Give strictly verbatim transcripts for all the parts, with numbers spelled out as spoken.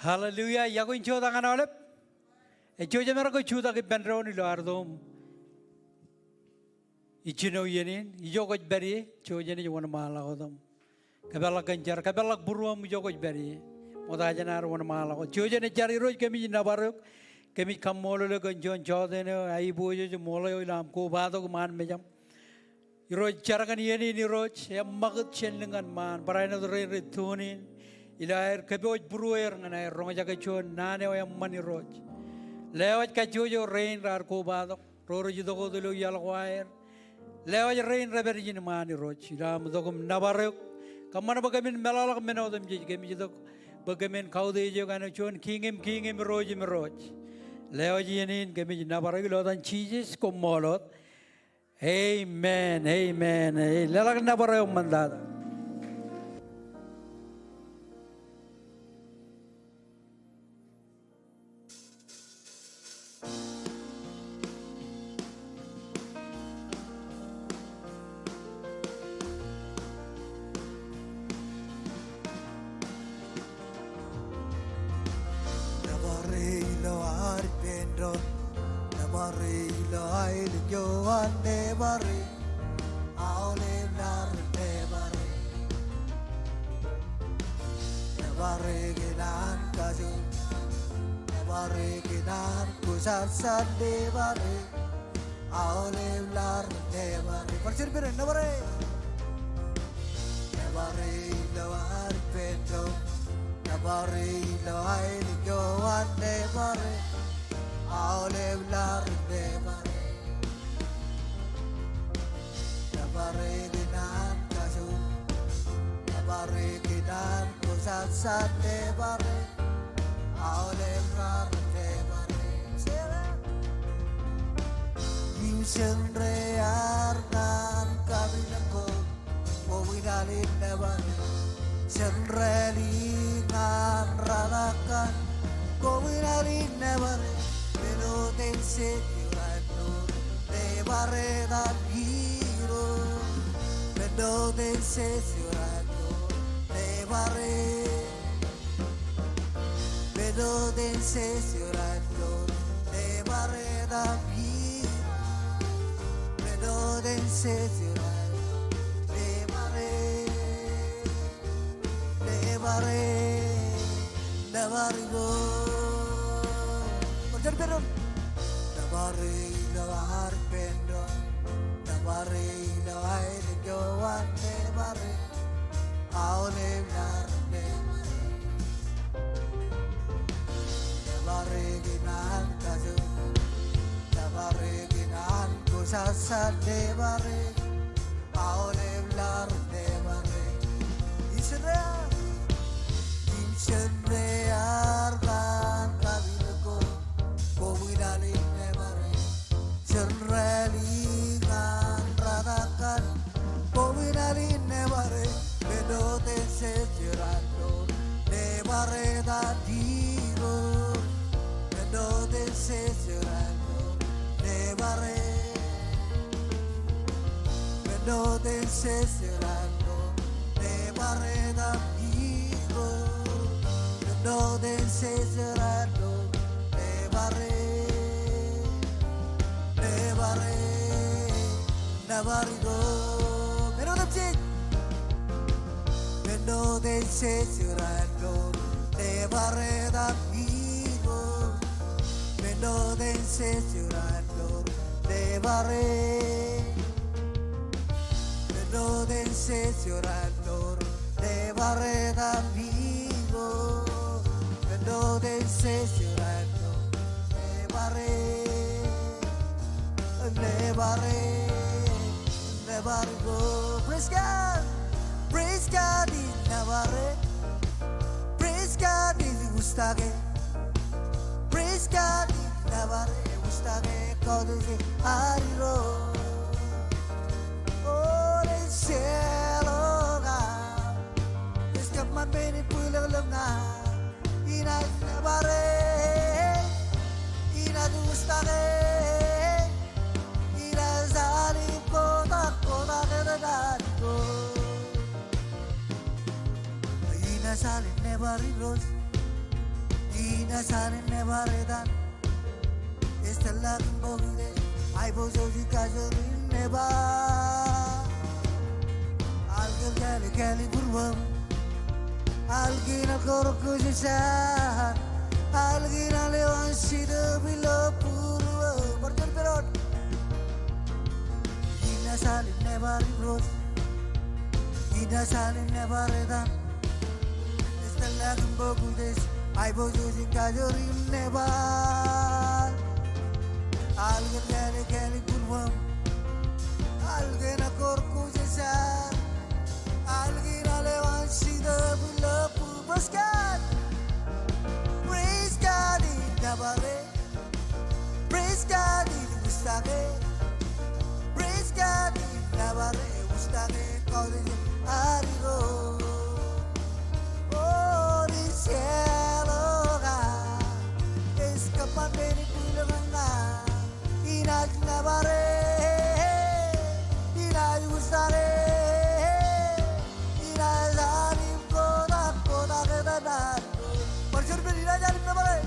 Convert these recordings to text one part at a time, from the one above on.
Hallelujah. Iọkwe in jutak ñan aolep. Ej jutak im eḷap jutak ippān doon ilo ad itok im jino iien in, ijo kwōj pād ie, jujen ej wōnṃaanḷọk wōt im kōpeḷḷọk kōn jar, kōpeḷḷọk būruōṃ ijo kwōj pād ie. Ṃokta jān ad wōnṃaanḷọk wōt. Jujen ej jar Irooj, kōmij nōbar eok, kōmij kaṃṃoolol eok kōn juon jọteen eo, aiboojoj im ṃool eo ilo aṃ kobatok iṃaan mejaṃ. Irooj, jar kōn iien in Irooj, eṃṃakūt jān lōñ ñan ṃaan, barāinwōt rein rej tune in, ilo aer kōpooj būrueer ñan aer roñjake juon naan eo eṃṃan Irooj. Lewōj kajjojo rein raar kobatok, ro rej itok wōt ilo iaḷ ko aer. Lewōj rein rej pād ijin iṃaan Irooj, ilo aṃ itok im nōbar eok. Kōṃṃan bwe kōmin meḷọkḷọk men otemjej, kōmij itok bwe kōmin kautiej eok āinwōt juon Kiiñ in kiiñ im Irooj in irooj. Lewōj iien in, kōmij nōbar eok ilo etan Jisōs, koṃṃool wōt. Amen, amen. Leḷọk nōbar eo ṃōn tata. Nōbar e ilo ad ippān doon, nōbar e ilo aelōñ eo an, nōbar e aolep laḷ, nōbar e. Nōbar e kōṇaan kajoor, nōbar e kōṇaan kwōjarjar, nōbar e aolep laḷ, nōbar e. Bar jen pād, nōbar e. Nōbar e ilo ad ippān doon, nōbar e ilo aelōñ eo an, nōbar e aolep laḷ, nōbar e. Nōbar e kōṇaan kajoor, nōbar e kōṇaan kwōjarjar, nōbar e aolep laḷ, nōbar e. Im jen reiaar ñan kapilōk ko, koṃwin al in nōbar e. Jen rālik ñan rālọk kaṇ, koṃwin al in nōbar e. Men otemjej eo raar door, nōbar etan Irooj. Men otemjej eo raar door, nōbar e. Men otemjej eo raar door, nōbar etan Irooj. Men otemjej eo raar door, nōbar e. Nōbar e, nōbar Irooj. Bar jen pād doon. Nōbar e ilo ad ippān doon, nōbar e ilo aelōñ eo an, nōbar e aolep laḷ, nōbar e. Nōbar e kōṇaan kajoor, nōbar e kōṇaan kwōjarjar, nōbar e aolep laḷ, nōbar e. Israel. Im jen reiaar ñan kapilōk ko, koṃwin al in nōbar e. Jen rālik ñan rālọk kaṇ, koṃwin al in nōbar e. Men otemjej eo raar door, nōbar etan Irooj. Men otemjej eo raar door, nōbar e. Men otemjej eo raar door, nōbar etan Irooj. Men otemjej eo raar door, nōbar e. Nōbar e, nōbar Irooj. Men otemjej. Men otemjej eo raar door, nōbar etan Irooj. Men otemjej eo raar door, nōbar e. Men otemjej eo raar door, nōbar etan Irooj. Men otemjej eo raar door, nōbar e. Nōbar e. Nōbar e. Praise God. Praise God in nōbar e. Praise God in wūjtake. Praise God in nōbar e, wūjtake, kotoje ad Irooj. O, jen jeḷā. Ej kōṃṃan men in bwilōñlōñ ña. Inaaj nōbar e, inaaj wūjtake, inaaj al in kotak, kotak etan Irooj. Inaaj al in nōbar Irooj. Inaaj al in nebar etan. Estella kōn bokit ej aiboojoj in kajoor in nebar. Al kein kālōklōl ibūruōm. Al kein al kōrā kōjasar. Al kein al ewan sitōb ilo būruōm. Bar juon pedoñ. Inaaj al in nebar Irooj. Inaaj al in nebar etan. Estella kōn bokit ej aiboojoj in kajoor in nebar. Al kein kālōklōl ibūruōm. Al kein al kōrā kōjasar. Al kein al ewan sitōb ilo bū-, praise God. Praise God in nabare. Praise God in wūjtake. Praise God in nabare wūjtake. Kautiej ad Irooj. Holy Spirit, oh God. Ej kōṃṃan men in bwilōñ ñan. Inaaj nabare. Inaaj wūjtake. Inaaj al in kotak, kotak etan ad. Bar juon pād, inaaj al in nabare.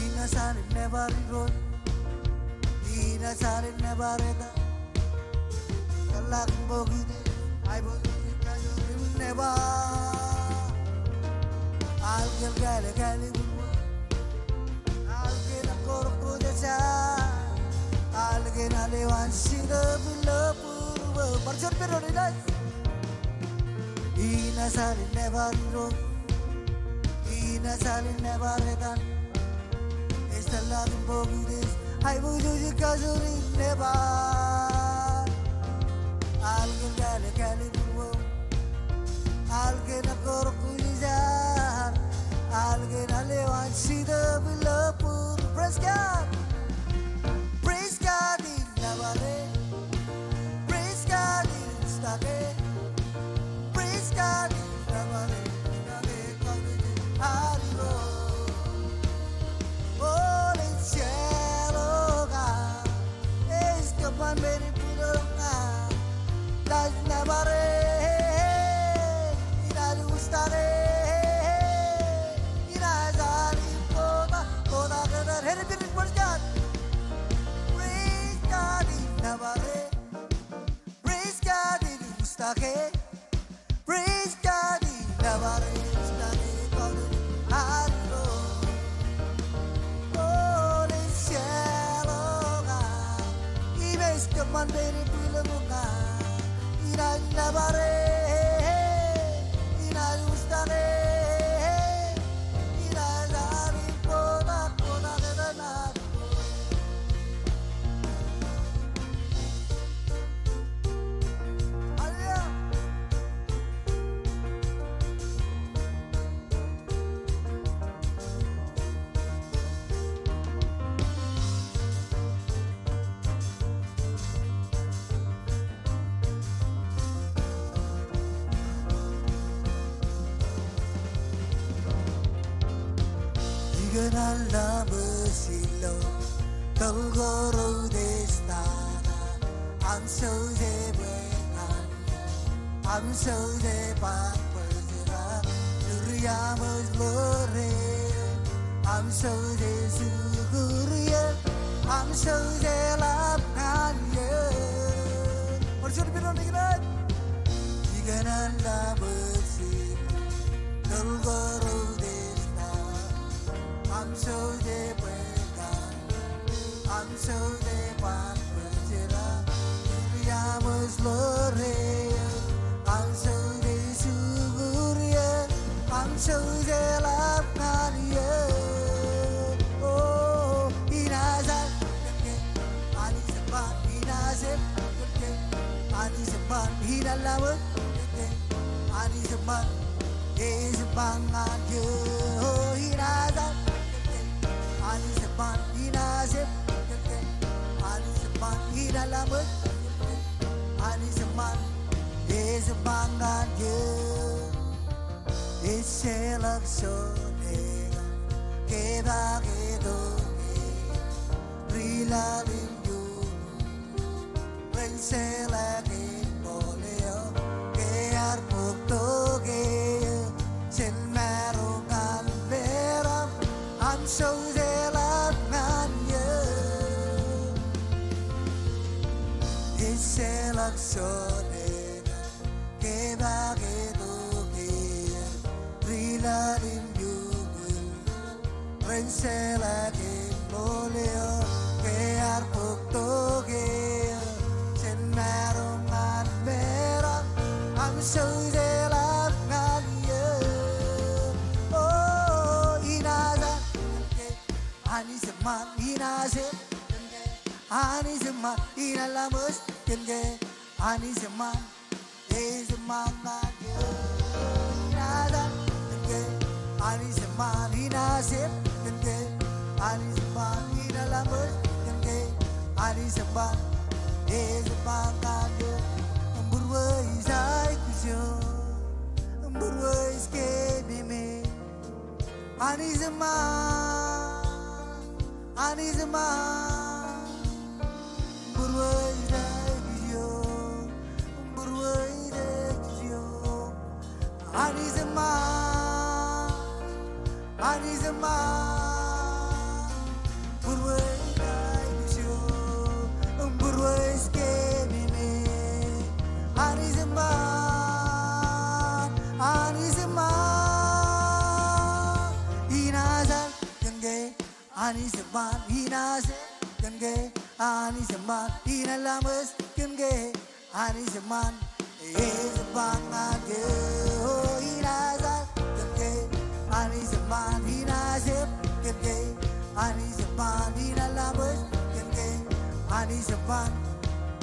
Inaaj al in nebar Irooj. Inaaj al in nebar etan. Estella kōn bokit ej aiboojoj in kajoor in nebar. Al kein kālōklōl ibūruōm. Al kein al kōrā kōjasar. Al kein al ewan sitōb ilo būruōm. Bar juon pād, inaaj. Inaaj al in nebar Irooj. Inaaj al in nebar etan. Estella kōn bokit ej aiboojoj in kajoor in nebar. Al kein kālōklōl ibūruōm. Al kein al kōrā kōjasar. Al kein al ewan sitōb ilo būruōm. Praise God. Praise God in nabare. Praise God in wūjtake. Praise God in nabare. Wūjtake. Kautiej ad Irooj. Holy Spirit, oh God. Ej kōṃṃan men in bwilōñ ñan. Inaaj nabare. Inaaj wūjtake. Inaaj al in kotak, kotak etan. Bar juon pād, praise God. Praise God in nabare. Praise God in wūjtake. Praise God in nabare wūjtake. Kautiej ad Irooj. Holy Spirit, oh God. Im ej kōṃṃan men in bwilōñ ñan. Inaaj nabare. Inaaj wūjtake. Inaaj al in kotak, kotak etan ad. Ikōṇaan laṃōj ilo tōl ko reutiej tata, am souje bwe ñan, am souje bwe kwōj jerā, tūriaṃōj ḷoor eō, am souje sukuur eō, am souje ḷap ñan eō. Bar juon pād, ikōṇaan laṃōj ilo tōl ko reutiej tata, am souje bwe ñan, am souje bwe kwōj jerā, tūriaṃōj ḷoor eō, am souje sukuur eō, am souje ḷap ñan eō. O, inaaj al kōn ke Anij eṃṃan, inaaj al kōn ke Anij eṃṃan, inaaj laṃōj kōn ke Anij eṃṃan, ej eṃṃan ñan eō. O, inaaj al kōn ke Anij eṃṃan, inaaj al kōn ke Anij eṃṃan, inaaj laṃōj kōn ke Anij eṃṃan, ej eṃṃan ñan eō. Ejjeḷọk joñe kōn ke ba ke tok e, ri laḷ im iuṃwin, ren jeḷā ke ṃool eo, ke ear bōk tok e, jen maroñ ñan pād aṃ Sote ke ba ke to ke ri ḷalem iuṃwin ren seḷọk im ṃool eo ke ear bōk to ke jān maroñ ñan meram aṃ soute ḷap ñan eō. O, inaaj etal kōn ke Anij eṃṃan, inaaj etal kōn ke Anij eṃṃan, inaaj laṃōj kōn ke Anij eṃṃan, ej eṃṃan ñan eō. Inaaj etal kōn ke Anij eṃṃan, inaaj etal kōn ke Anij eṃṃan, inaaj laṃōj kōn ke Anij eṃṃan, ej eṃṃan ñan eō. Būrueis aikuj eo, būrueis kememej. Anij eṃṃan, Anij eṃṃan. Būrueis aikuj eo, būrueis aikuj eo. Anij eṃṃan, Anij eṃṃan. Būrueis aikuj eo, būrueis kememej. Anij eṃṃan, Anij eṃṃan. Inaaj etal kōn ke Anij eṃṃan, inaaj etal kōn ke Anij eṃṃan, inaaj laṃōj kōn ke Anij eṃṃan, ej eṃṃan ñan eō. Inaaj etal kōn ke Anij eṃṃan, inaaj etal kōn ke Anij eṃṃan, inaaj laṃōj kōn ke Anij eṃṃan,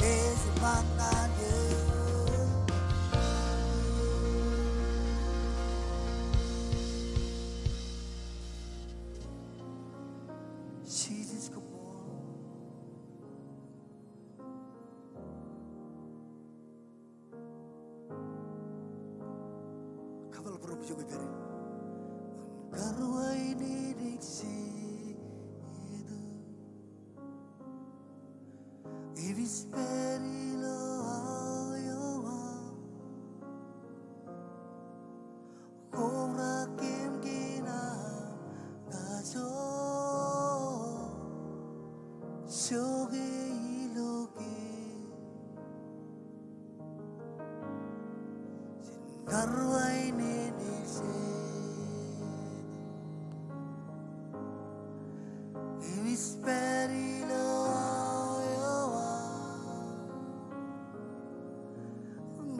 ej eṃṃan ñan eō. Jesus, come on. Kapeḷḷọk bōro bwijoko pād in. Karuwainene ej Jetōb. Kōmij pād ilo aō eo aṃ. Kobrak kōm kōn aṃ kajoor. Jokwe ilo ke Karuwainene ej Jetōb. Kōmij pād ilo aō eo aṃ.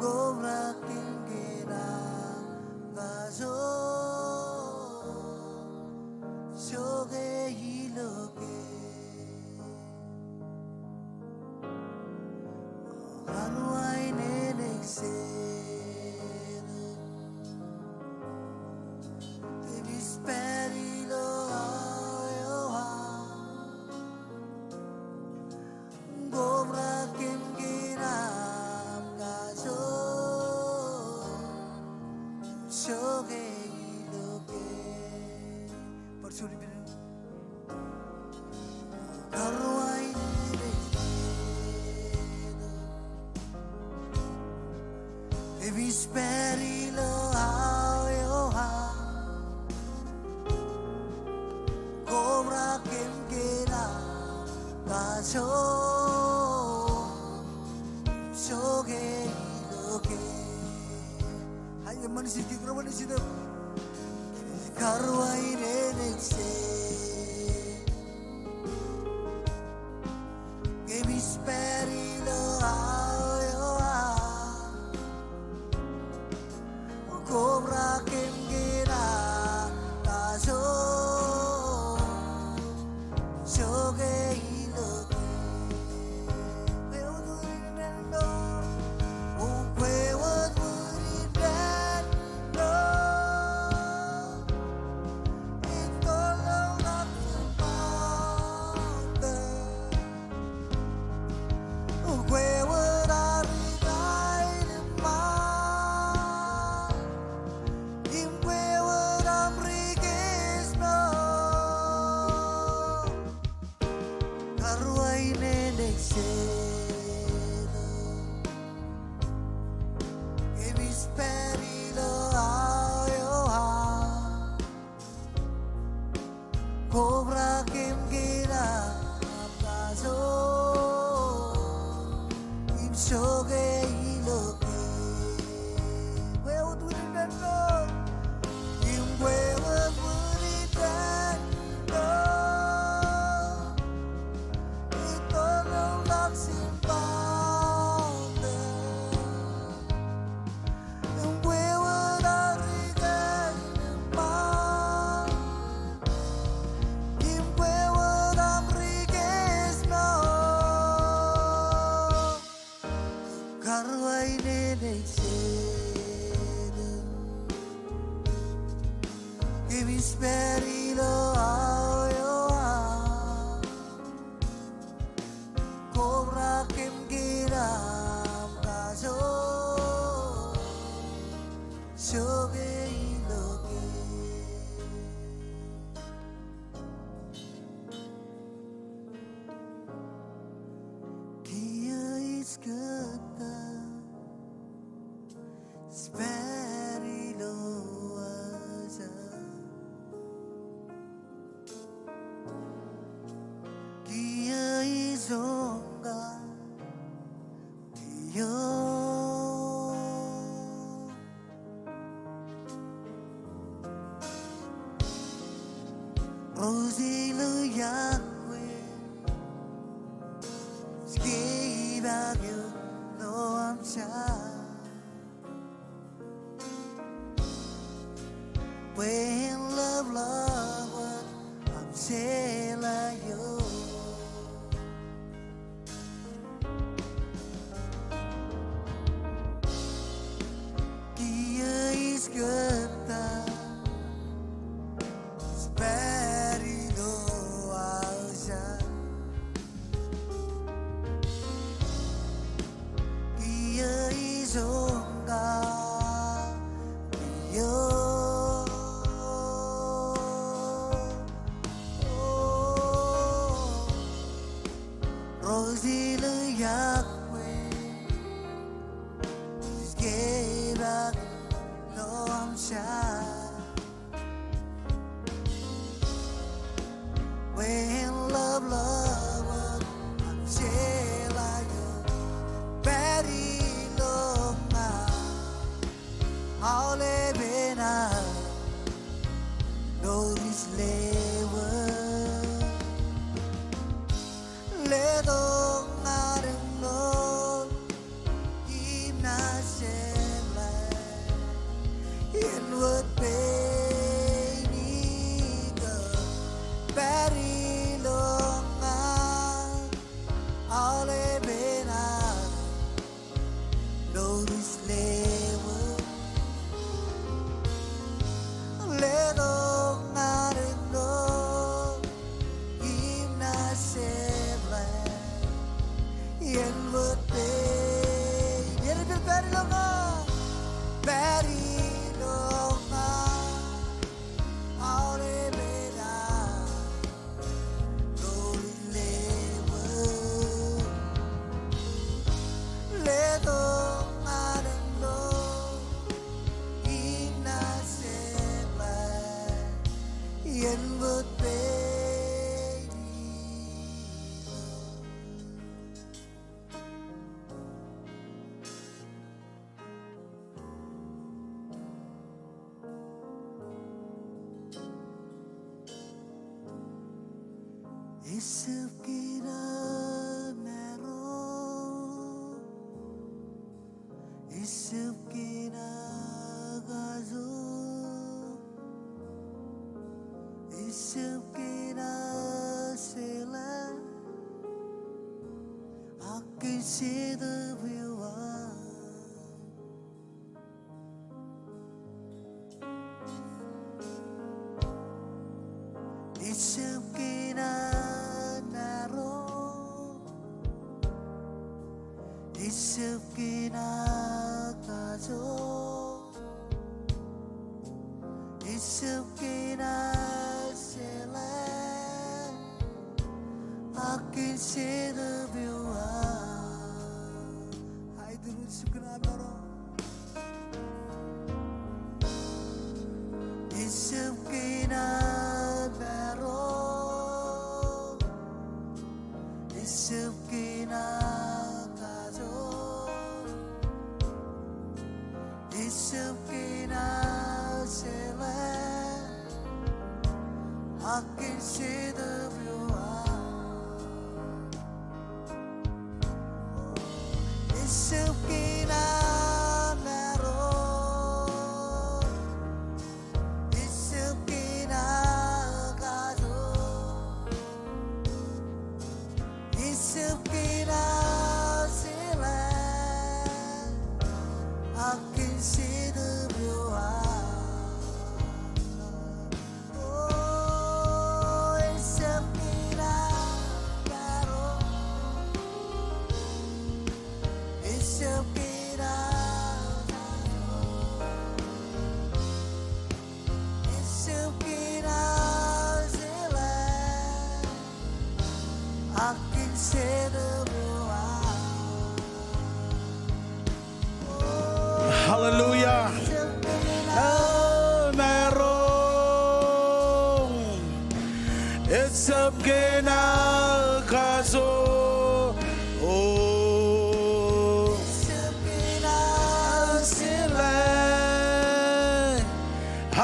Kobrak kōm kōn aṃ kajoor. Jokwe ilo ke Karuwainene ej Jetōb. Kōmij pād ilo aō eo aṃ. Kobrak kōm kōn aṃ kajoor. Jokwe ilo ke. Bar juon ippān. Karuwainene ej Jetōb. Kōmij pād ilo aō eo aṃ. Kobrak kōm kōn aṃ kajoor. Jokwe ilo ke. Aō eṃṃan ej kiiō, eṃṃan ej kiiō. Karuwainene ej Jetōb. Kōmij pād ilo aō eo aṃ. Kobrak kōm kōn aṃ kajoor. Jokwe ilo ke. Kwe wōt wūnin dān ṇo. O kwe wōt wūnin dān ṇo. Ej tōl ḷọk ṃool. O kwe wōt aō ri kailōñ ṃaan. Im kwe wōt aṃ ri kōj ṇo. Karuwainene ej Jetōb. Kōmij pād ilo aō eo aṃ. Kobrak kōm kōn aṃ kajoor. Im jokwe Rosi lo Yahweh, Yahweh, Yahweh, Yahweh. Bwe en lọpḷọk, bwe en lọpḷọk, pād ilo ña. Aolepen aō notice leewōt. Letok ñan eñoul im naaj jeḷā. Āinwōt peini ko pād ilo ña. Aolepen aō notice leewōt. Letok ñan eñoul im naaj jeḷā. Āinwōt peini, āinwōt pād ilo ña. Pād ilo ña. Aolepen aō notice leewōt. Letok ñan eñoul im naaj jeḷā. Āinwōt peini. Ejab kōn aō maroñ, ejab kōn aō kajoor, ejab kōn aō jeḷā, ak kōn Jetōb eo aō. Ejab kōn aō maroñ, ejab kōn aō kajoor, ejab kōn aō jeḷā, ak kōn Jetōb eo aō. Ejab kōn aō maroñ. Ejab kōn aō maroñ. Ejab kōn aō kajoor. Ejab kōn aō jeḷā. Ak kōn Jetōb eo aō. Ejab kōn aō maroñ. Ejab kōn aō kajoor. Ejab kōn aō jeḷā. Ak kōn Jetōb eo aō. Hallelujah. Aō maroñ. Ejab kōn aō kajoor. O. Ejab kōn aō jeḷā.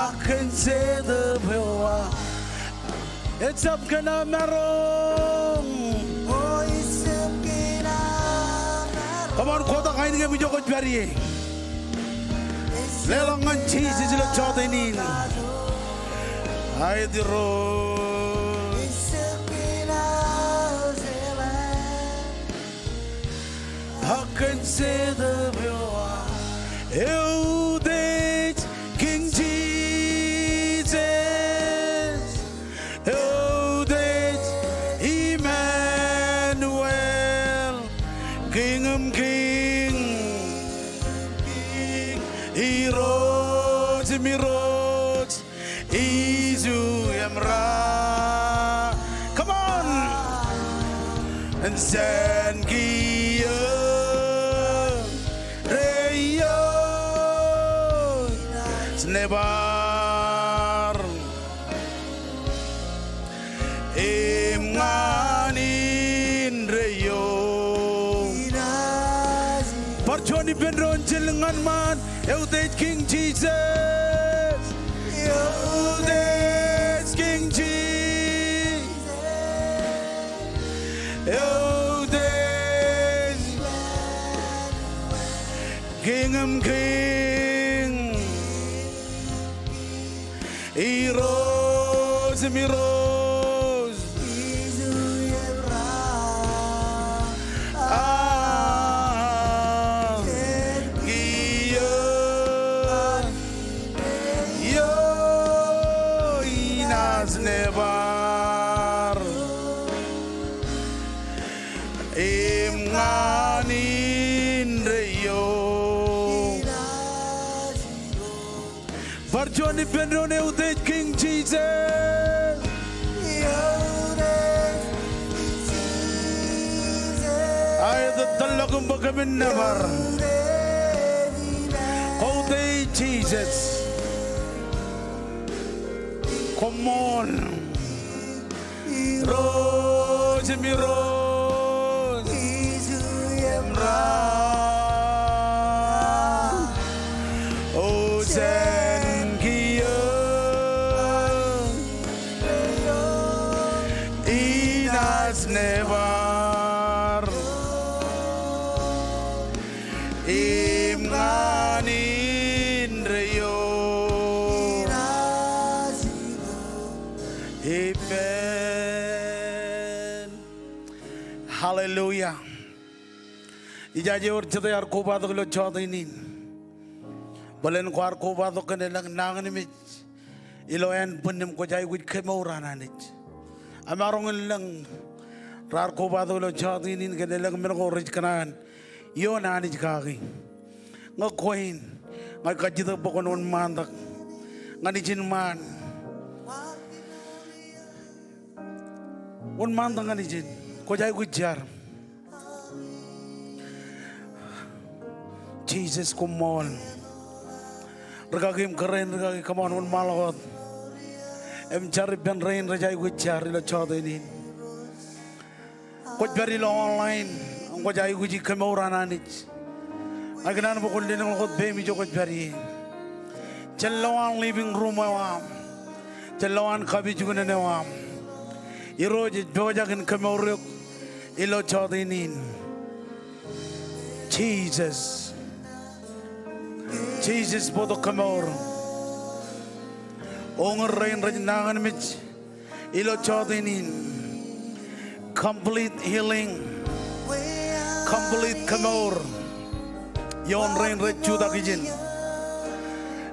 Ak kōn Jetōb eo aō. Ejab kōn aō maroñ. Come on, kotak ainikien ijo kwōj pād ie. Leḷọk ñan Jisōs ilo jota in. Aet Irooj. Ak kōn Jetōb eo aō. Eutiej Kiiñ Jisōs. Eutiej Imanuel. Kiiñ im kiiñ. Irooj im irooj. Iju im ra. Come on. Jān kiiō rej ioon nebar im ñan indeeo. Bar juon ippān doon jilñan ṃaan. Eutiej Kiiñ Jisōs. Eutiej Kiiñ Jisōs. Eutiej Kiiñ im kiiñ, Irooj im irooj. Amen. Kiiō eo inaaj nebar im ñan indeeo. Bar juon ippān doon, Eutiej Kiiñ Jisōs. Aet, tōllọk im bwe kōmin nebar. Koutiej Jisōs. Koṃṃool. Irooj im irooj. O jān kiiō inaaj nebar im ñan indeeo. Amen. Hallelujah. Ijaje wōr jete ear kobatok ilo jọteen in. Bōlen kwaar kobatok kōn elōñ nañinmej ilo ānbwinnem kwōj aikuj kemour an Anij. Amaroñ in lōñ raar kobatok ilo jọteen in kōn elōñ men ko rej kōṇaan ioon Anij kaki. Ñe kwe in, ña ij kajjitōk bwe kwōn wōnṃaantak ñan ijin ṃaan. Wōnṃaantak ñan ijin. Kwōj aikuj jar. Jisōs, koṃṃool. Rikaki im kōrā in rikaki, come on, wōnṃaanḷọk wōt. Im jar ippān rein rej aikuj jar ilo jọteen in. Kwōj pād ilo online, kwōj aikuji kemour an Anij. Ña ikōṇaan bwe kwōn lelōñḷọk wōt peiṃ ijo kwōj pād ie. Jen lo an living room eo aṃ. Jen lo an kapijuknen eo aṃ. Irooj, ej pojak in kemour eok ilo jọteen in. Jisōs. Jisōs, bōktok kemour. Uñūr rein rej nañinmej ilo jọteen in. Complete healing. Complete kemour ioon rein rej jutak ijin.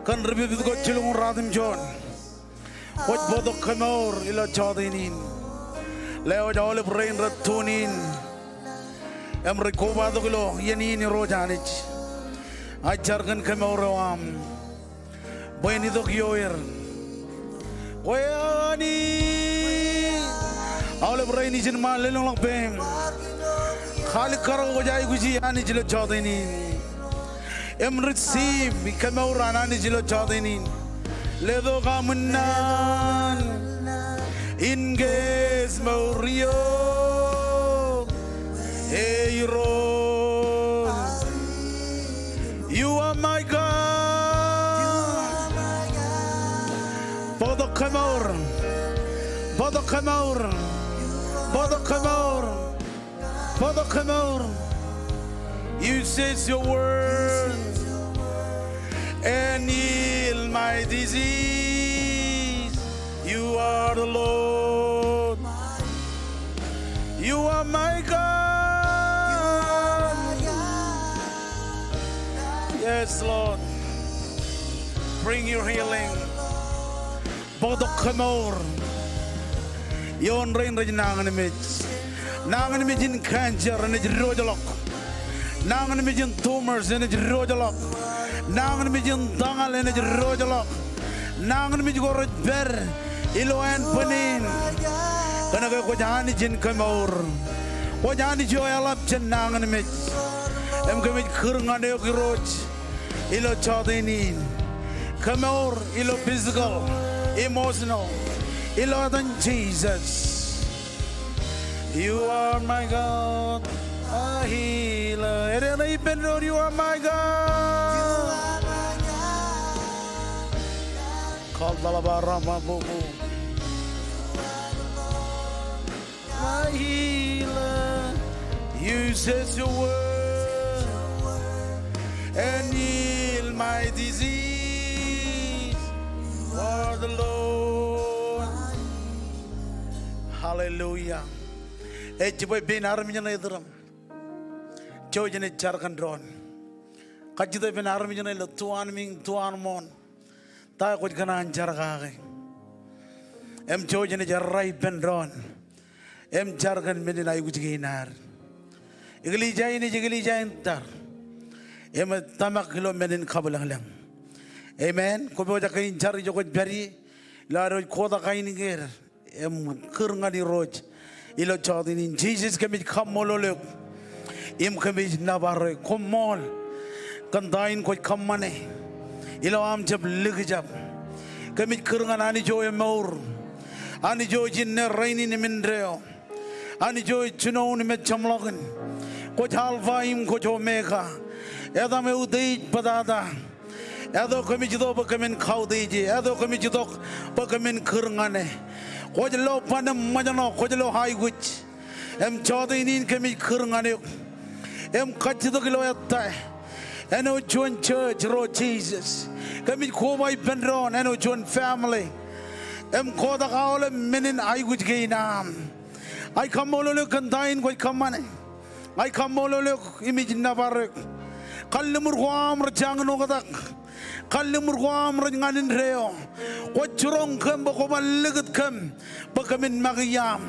Kōn ripitpit ko jilñuul ruatimjuon, kwōj bōktok kemour ilo jọteen in. Lewōj aolep rein rej tune in im rej kobatok ilo iien in, Irooj Anij. Ña ij jar kōn kemour eo aṃ bwe en itok ioer. Kwe Anij. Aolep rein ijin ṃaan, lelōñḷọk peiṃ. Kaalikkar ko kwōj aikuji Anij ilo jọteen in. Im receive kemour an Anij ilo jọteen in. Letok aṃ unin in kōj mour eok, e Irooj. You are my God. Bōktok kemour. Bōktok kemour. Bōktok kemour. Bōktok kemour. You says your word and heal my disease. You are the Lord. You are my God. Yes, Lord. Bring your healing. Bōktok kemour ioon rein rej nañinmej. Nañinmej in cancer enaaj diwōjḷọk. Nañinmej in tumors enaaj diwōjḷọk. Nañinmej in tōñal enaaj diwōjḷọk. Nañinmej ko rej pād ilo ānbwinnin. Kōnke kwōj Anij in kemour. Kwōj Anij eo eḷap jān nañinmej. Im kōmij kūr ñan eok Irooj ilo jọteen in. Kemour, ilo physical, emotional. Ilo etan Jisōs. You are my God, a healer. Edeṇe ippān doon, you are my God. Kal talaba rama bubu. My healer, you send your word and heal my disease. You are the Lord. Hallelujah. Ej jibwe pein armej ṇe iturūṃ. Jouj jen jar kōn doon. Kajjitōk ippān armej ṇe ilo tuanmiiñ, tuanmooṇ. Ta eo kwōj kōṇaan jar kake. Im jouj jen jar ippān doon. Im jar kōn men in aikuj kein ad. Eklejia in ej eklejia in tar. Im ej tōmak ilo men in kabwilōñlōñ. Amen. Kwō pojak ke in jar ijo kwōj pād ie. Ilo ad wōj kotak ainikien im kūr ñan Irooj. Ilo jọteen in, Jisōs, kōmij kaṃṃoolol eok im kōmij nōbar eok. Koṃṃool kōn ta in kwōj kōṃṃane ilo aṃ jab likjab. Kōmij kūr ñan Anij eo emour, Anij eo ej inne, rainin im indeeo, Anij eo ej jinoin im ej jeṃḷọkin. Kwōj Alpha im kwōj Omega. Etaṃ, eutiej, bōtata. Eto kōmij itok bwe kōmin kautiej e. Eto kōmij itok bwe kōmin kūr ñan e. Kwōj lo ban im ṃōjṇọ, kwōj lo aikuj. Im jọteen in kōmij kūr ñan eok im kajjitōk ilo ettā. Āinwōt juon church, Irooj Jisōs, kōmij koba ippān doon āinwōt juon family im kotak aolep men in aikuj kein aṃ. Ij kaṃṃoolol eok kōn ta in kwōj kōṃṃane. Ij kaṃṃoolol eok im ij nōbar eok. Kalliṃur ko aṃ rej jañin oktak. Kalliṃur ko aṃ rej ñan indeeo. Kwōj jiroñ kōm bwe kwō bar likūt kōm bwe kōmin make iaam.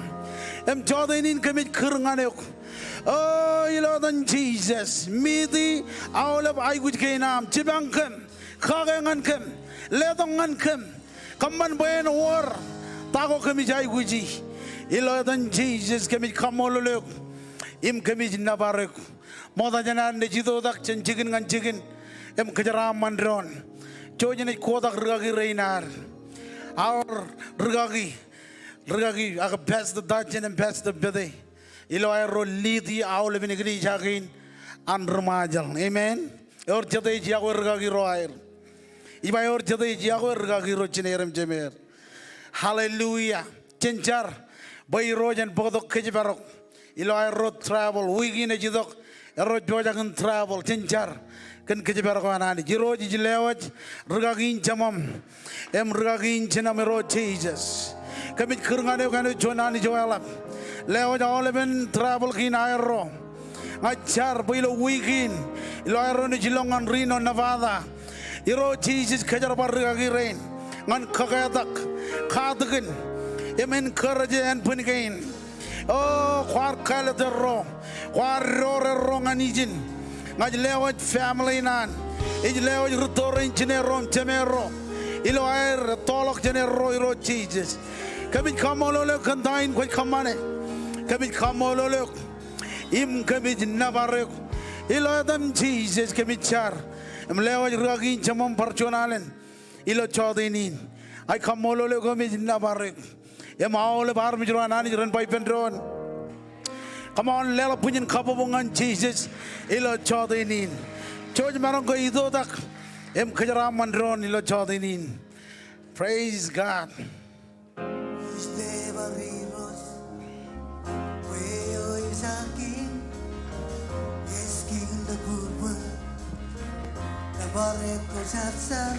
Im jọteen in kōmij kūr ñan eok, o, ilo etan Jisōs, meet e aolep aikuj kein aṃ. Jipañ kōm, kake ñan kōm, letok ñan kōm. Kōṃṃan bwe en wōr ta ko kōmij aikuji. Ilo etan Jisōs kōmij kaṃṃoolol eok im kōmij nōbar eok. Ṃokta jān ad naaj itoitak jān jikin ñan jikin im kōjeraaṃṃan doon, jouj jen kotak rikaki rein ad. Aor rikaki, rikaki ak Pastor Dodson im Pastor Pete. Ilo aerro lead e aolepen eklejia kein an ri Ṃajeḷ. Amen. Ewōr jete ej iakwe rikaki ro aer. Ij ba ewōr jete ej iakwe rikaki ro jineer im jemeer. Hallelujah. Jen jar bwe Irooj en bōktok kōjparok. Ilo aerro travel, wiik in ej itok, erro ej pojak in travel. Jen jar kōn kōjparok eo an Anij. Irooj, ij lewōj rikaki in jemam im rikaki in jinem, Irooj Jisōs. Kōmij kūr ñan eok āinwōt juon Anij eo eḷap. Lewōj aolepen travel kein aerro. Ña ij jar bwe ilo wiik in, ilo aerro naaj ilọk ñan Reno, Nevada, Irooj Jisōs, kōjerbal rikaki rein ñan kōketak, katakin im encourage ānbwin kein. O, kwaar kāālōt erro, kwaar door erro ñan ijin. Ña ij lewōj family in an, ij lewōj rūtto rein jineerro im jemeerro ilo aer ettoḷọk jān erro, Irooj Jisōs. Kōmij kaṃṃoolol eok kōn ta in kwōj kōṃṃane. Kōmij kaṃṃoolol eok im kōmij nōbar eok. Ilo etan Jisōs kōmij jar im lewōj rikaki in jemam bar juon alen ilo jọteen in. Ij kaṃṃoolol eok im ij nōbar eok. Im aolep armej ro an Anij ren ba ippān doon, come on, leḷọk bwijin kabbokbok ñan Jisōs ilo jọteen in. Jouj maroñ ke itoitak im kōjeraaṃṃan doon ilo jọteen in. Praise God. Ij tōpar Irooj, bwe eo ej King, ej King in the good world. Tōpar eok kwōjarjar,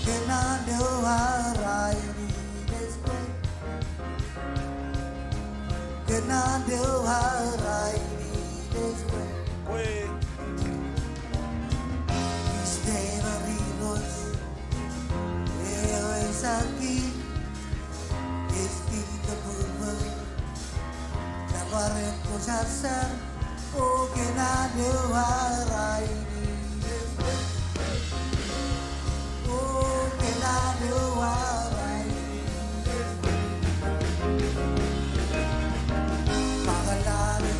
kōn an eo aō rainin ej kwe. Kōn an eo aō rainin ej kwe. Kwe. Ij tōpar Irooj, bwe eo ej King, ej King in the good world. Tōpar eok kwōjarjar, o kōn an eo aō rainin ej kwe. O kōn an eo aō rainin ej kwe. Makōḷḷe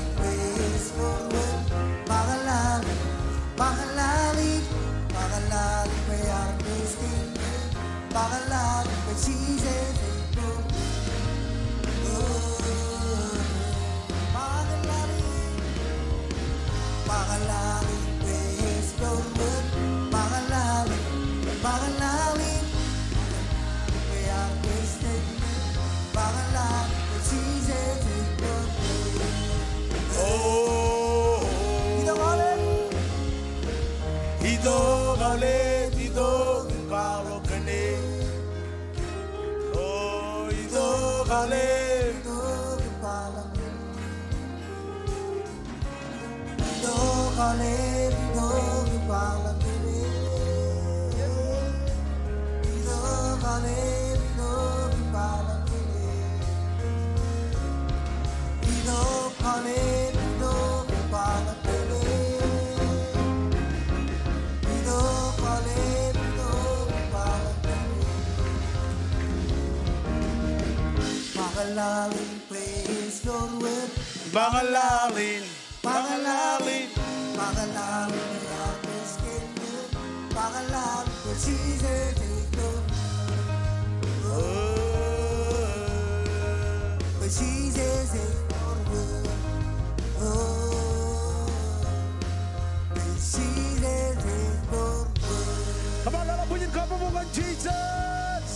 Come on, leḷọk bwijin kabbokbok ñan Jisōs.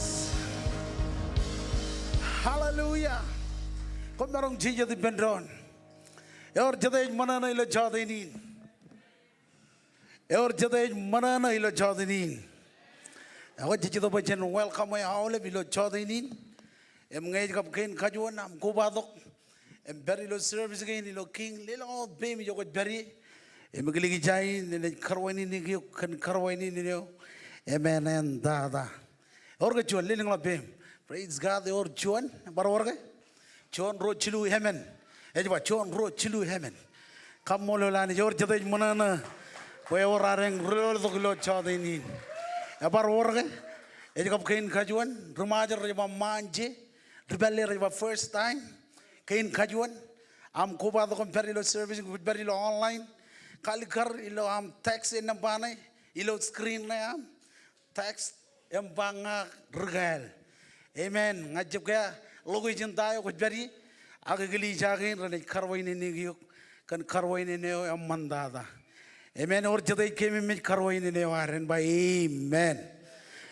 Hallelujah. Koṃ maroñ jijet ippān doon. Ewōr jete ej ṃōṇōṇō ilo jọteen in. Ewōr jete ej ṃōṇōṇō ilo jọteen in. Ekwe jej itok bwe jen welcome e aolep ilo jọteen in. Im ñe ej kab kein kajuon aṃ kobatok im pād ilo service kein ilo King, lelọk wōt peiṃ ijo kwōj pād ie. Im eklejia in enaaj karuwaineneik eok kōn karuwaineneik eo im āinwōt tata. Ewōr ke juon? Lelōñḷọk peiṃ. Praise God, ewōr juon. Bar wōr ke? Juon, ruo, jilu, emān. Ej ba juon, ruo, jilu, emān. Kaṃṃoolol Anij, ewōr jete ej ṃōṇōṇō bwe ewōr adeañ ri-loltok ilo jọteen in. Ebar wōr ke? Ej kab kein kajuon. Ri-Ṃajeḷ rej ba ṃaanje. Ri-Pālle rej ba first time. Kein kajuon aṃ kobatok im pād ilo service, kwōj pād ilo online. Kalikkar ilo aṃ text e nōṃba ṇe ilo screen ṇe aṃ. Text im ba ña ri-kāāl. Amen. Ña ij jab kea location ta eo kwōj pād ie. Ak eklejia kein renaaj karuwaineneik eok kōn karuwainene eo eṃṃantata. Amen. Ewōr jete ej keememej karuwainene eo ad? En ba amen.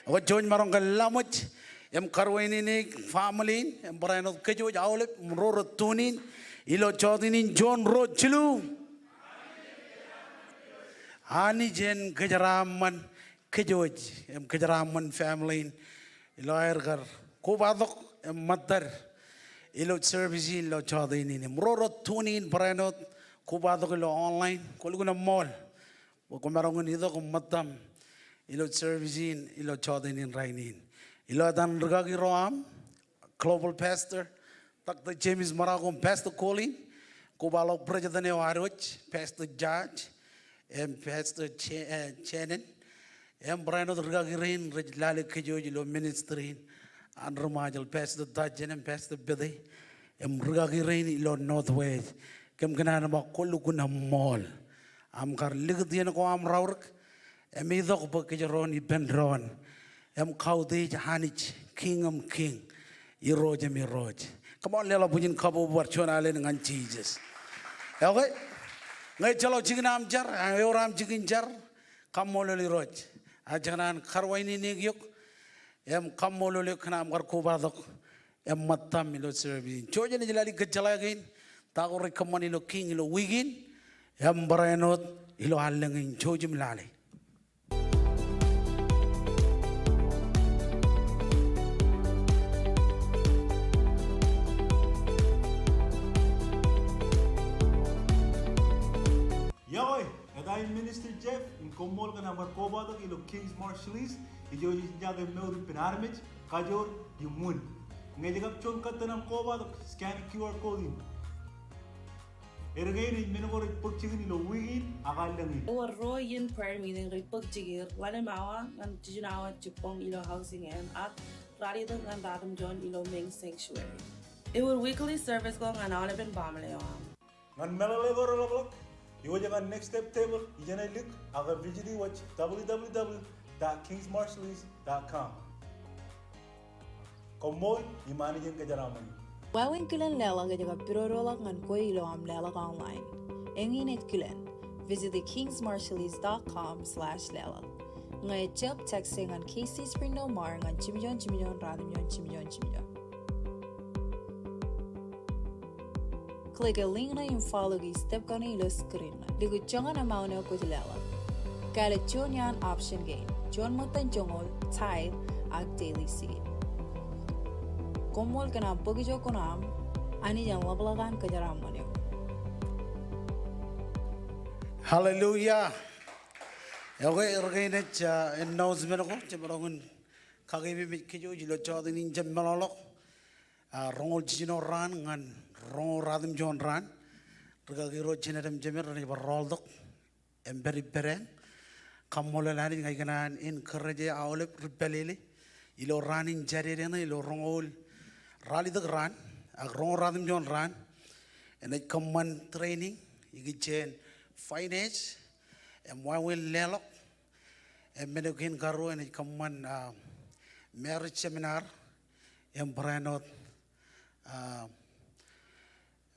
Ekwe jouj maroñ ke laṃōj im karuwaineneik family in im barāinwōt kōjwōj aolep im ro rej tune in ilo jọteen in. Juon, ruo, jilu. Anij en kōjeraaṃṃan kōjwōj im kōjeraaṃṃan family in ilo aer kar kobatok im ṃōttad ilo service in ilo jọteen in. Im ro rej tune in barāinwōt kobatok ilo online, kwōlukkuun eṃṃool bwe kwōmaroñ in itok im ṃōttaṃ ilo service in ilo jọteen in rainin. Ilo etan rikaki ro aṃ, Global Pastor Doctor James Marocco im Pastor Colin, kobaḷọk president eo ad wōj, Pastor George, im Pastor Che-, eh, Shannon, im barāinwōt rikaki rein rej lale kōjwōj ilo ministry in an Ri-Ṃajeḷ, Pastor Tajen im Pastor Bete, im rikaki rein ilo Northwest. Kōm kōṇaan ba kwōlukkuun eṃṃool. Aṃ kar likūt iien ko aṃ raorōk im itok bwe kōjro en ippān doon im kautiej Anij, Kiiñ in kiiñ, Irooj in irooj. Come on, leḷọk bwijin kabbokbok bar juon alen ñan Jisōs. Okay. Ñe ejjeḷọk jikin aṃ jar, ewōr aṃ jikin jar, kaṃṃoolol Irooj. Ak jekōṇaan karuwaineneik eok im kaṃṃoolol eok kōn aṃ kar kobatok im ṃōttaṃ ilo service in. Jouj im ej lale kōjjeḷā kein ta ko rej kōṃṃan ilo Kiiñ ilo wiik in im barāinwōt ilo allōñ in. Jouj im lale. Iọkwe, eta in Minister Jeff, im koṃṃool kōn aṃ kar kobatok ilo King's Marshallese. Ijo ej jake mour ippān armej, kajoor im wūn. Ñe ej kab juon kōttan aṃ kobatok, scan Q R code in. Erkein ej men ko rej bōk jikin ilo wiik in ak allōñ in. Ewōr ruo iien prayer meeting rej bōk jikier, ḷalem awa ñan jiljino awa jibboñ ilo Housing M ak ralitōk ñan ratimjuon ilo Ming Sanctuary. Ewōr weekly service ko ñan aolepen baaṃle eo aṃ. Ñan meḷeḷe ko reḷapḷọk, iwōj ñan Next Step Table ijeṇe lik ak visit e wōj W W W dot kings marshallese dot com. Koṃṃool im Anij en kōjeraaṃṃan eok. Wāween kilen leḷọk ej kab pidodoḷọk ñan kwe ilo aṃ leḷọk online. Eñin ej kilen. Visit e kings marshallese dot com slash leḷọk. Ñe ejjab, text e ñan K C Springdale Mar ñan jimjuon jimjuon ratimjuon jimjuon jimjuon. Click e link ṇe im follow e step kaṇe ilo screen ṇe. Likūt joñan amount eo kwōj leḷọk. Kāālōt juon iaan option kein. Juon ṃōttan joñoul, tithe, ak daily seed. Koṃṃool kōn aṃ bōk ijo kuṇaaṃ. Anij en ḷapḷọk an kōjeraaṃṃan eok. Hallelujah. Okay, erkein ej, ah, announcement ko, jemaroñ in kakememej kōj ilo jota in jab meḷọkḷọk. Ah, roñoul jiljino raan ñan roñoul ratimjuon raan, rikaki ro jined im jemed renaaj bar rọọltok im pād ippād eñ. Kaṃṃoolol Anij ñan kōn an encourage e aolep ri pālele ilo raan in Jādede ṇe, ilo roñoul ralitōk raan ak roñoul ratimjuon raan enaaj kōṃṃan training ikijjien finance im wāween leḷọk. Im men kein karuo enaaj kōṃṃan, ah, marriage seminar im barāinwōt, ah,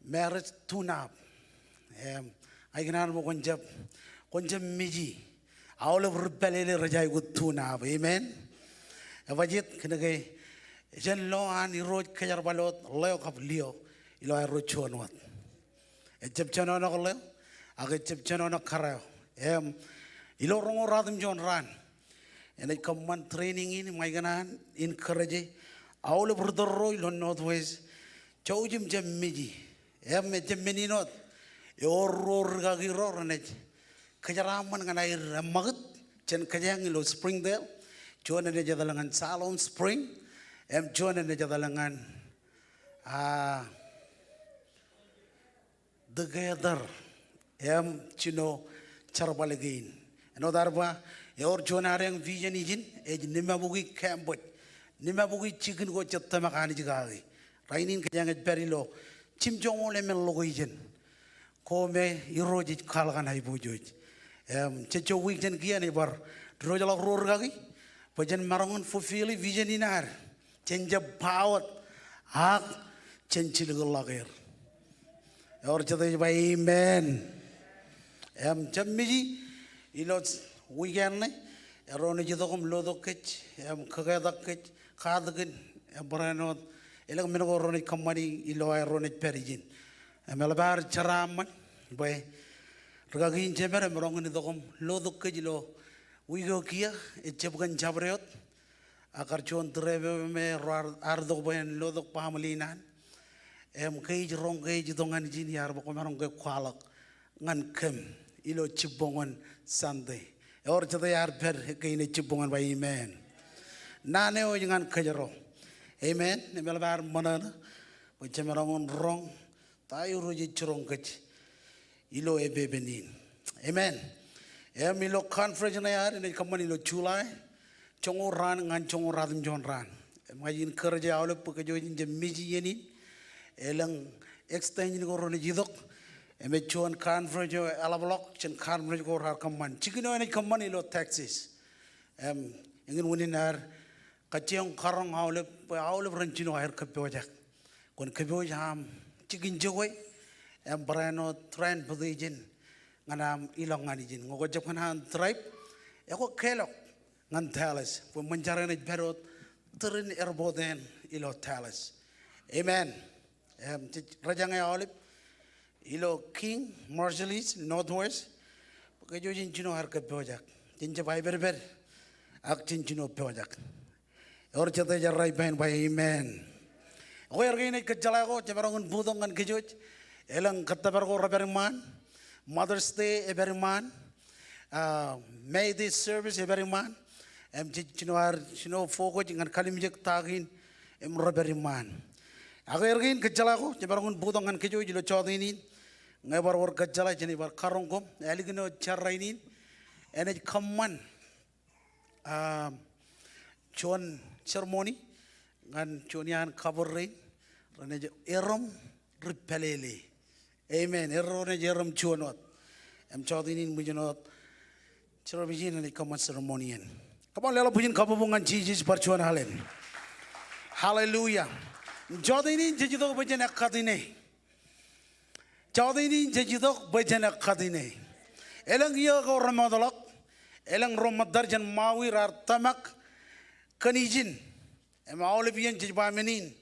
marriage tune-up. Im, ij kōṇaan bwe kwōn jab, kwōn jab miji. Aolep ri pālele rej aikuj tune-up. Amen. Ebajjeet? Kōnke jen lo an Irooj kōjerbal wōt ḷeo kab lio ilo aerro juon wōt. Ejab jenono ḷeo, ak ejab jenono kōrā eo. Im, ilo roñoul ratimjuon raan enaaj kōṃṃan training in im ij kōṇaan encourage aolep ri tōl ro ilo Northwest. Jouj im jab miji. Im ejab men in wōt, ewōr ruo rikaki ro renaaj kōjeraaṃṃan ñan aer eṃṃakūt jān kōjeañ ilo Springdale. Juon enaaj etal ñan Siloam Spring. Im juon enaaj etal ñan, ah, Decatur im jino jerbal kein. Āinwōt ear ba, ewōr juon ad eñ vision ijin, ej limabukwi campus, limabukwi jikin ko jej tōmak Anij kake. Rainin kōjeañ ej pād ilo jimjuonñoul emān location ko me Irooj ej kwaḷọk an aiboojoj. Im, jejjo wiik jān kiiō enaaj bar diwōjḷọk ruo rikaki bwe jen maroñ in fulfill vision in ad. Jen jab ba wōt, ak jen jilkinḷọk er. Ewōr jet ej ba amen. Im, jab miji ilo weekend ṇe, erro naaj itok im lotok kōj im kōketak kōj katakin im barāinwōt elōñ men ko renaaj kōṃṃani ilo aerro naaj pād ijin. Im eḷap ad jeraaṃṃan bwe rikaki in jemed emaroñ in itok im lotok kōj ilo wiik eo kiiō, ejab kōn jabdewōt. Ak kar juon trip eo me erro ar, ar itok bwe en lotok baaṃle in an. Im ke ij roñ ke ej itok ñan ijin iar ba kwōmaroñ ke kwaḷọk ñan kōm ilo jibboñōn Sunday. Ewōr jet ej ar pād kein ej jibboñōn, ba amen. Naan eo ej ñan kōjro. Amen. Im eḷap ad ṃōṇōṇō bwe jemaroñ in roñ ta eo Irooj ej jiroñ kōj ilo epepen in. Amen. Im ilo conference ṇe ad enaaj kōṃṃan ilo July, joñoul raan ñan joñoul ratimjuon raan. Im ij encourage aolep bwe kōj wōj in jab miji iien in. Elōñ extension ko renaaj itok. Im ej juon conference eo eḷapḷọk jān conference ko raar kōṃṃan. Jikin eo enaaj kōṃṃan ilo Texas. Im, eñin unin ad kajjioñ karoñ aolep, bwe aolep ren jino aer kōppojak. Kwōn kōpooj aṃ jikin jokwe im barāinwōt transportation ñan aṃ ilọk ñan ijin. Ñe kwō jab kōṇaan drive, ekwe kelọk ñan Dallas bwe ṃōn jar eṇ ej pād wōt tūrin airport eṇ ilo Dallas. Amen. Im, jej rejañe aolep ilo King, Marshallese, Northwest, bwe kōj wōj in jino aer kōppojak. Jen jab aipedped ak jen jino pojak. Ewōr jet ej errā ippān ba amen. Ekwe, erkein ej kōjjeḷā ko, jemaroñ in bōktok ñan kōj wōj. Elōñ kōttōpar ko rej pād iṃaan. Mother's Day ej pād iṃaan. Ah, May Day service ej pād iṃaan. Im jej jino ar jino focus ñan kalimjek ta kein im rej pād iṃaan. Ak erkein kōjjeḷā ko, jemaroñ in bōktok ñan kōj wōj ilo jota in. Ñe bar wōr kōjjeḷā, jenaaj bar karoñ koṃ. Ālikin eo jar rainin enaaj kōṃṃan, ah, juon ceremony ñan juon iaan couple rein renaaj erom ri pālele. Amen. Erro naaj erom juon wōt. Im jota in ṃōjin wōt service in enaaj kōṃṃan ceremony in. Come on, leḷọk bwijin kabbokbok ñan Jisōs bar juon alen. Hallelujah. Jota in jej itok bwe jen ekkatine. Jota in jej itok bwe jen ekkatine. Elōñ iiō ko remootḷọk. Elōñ ro ṃōttad jān Maui raar tōmak kōn ijin. Im aolep iien jej ba men in.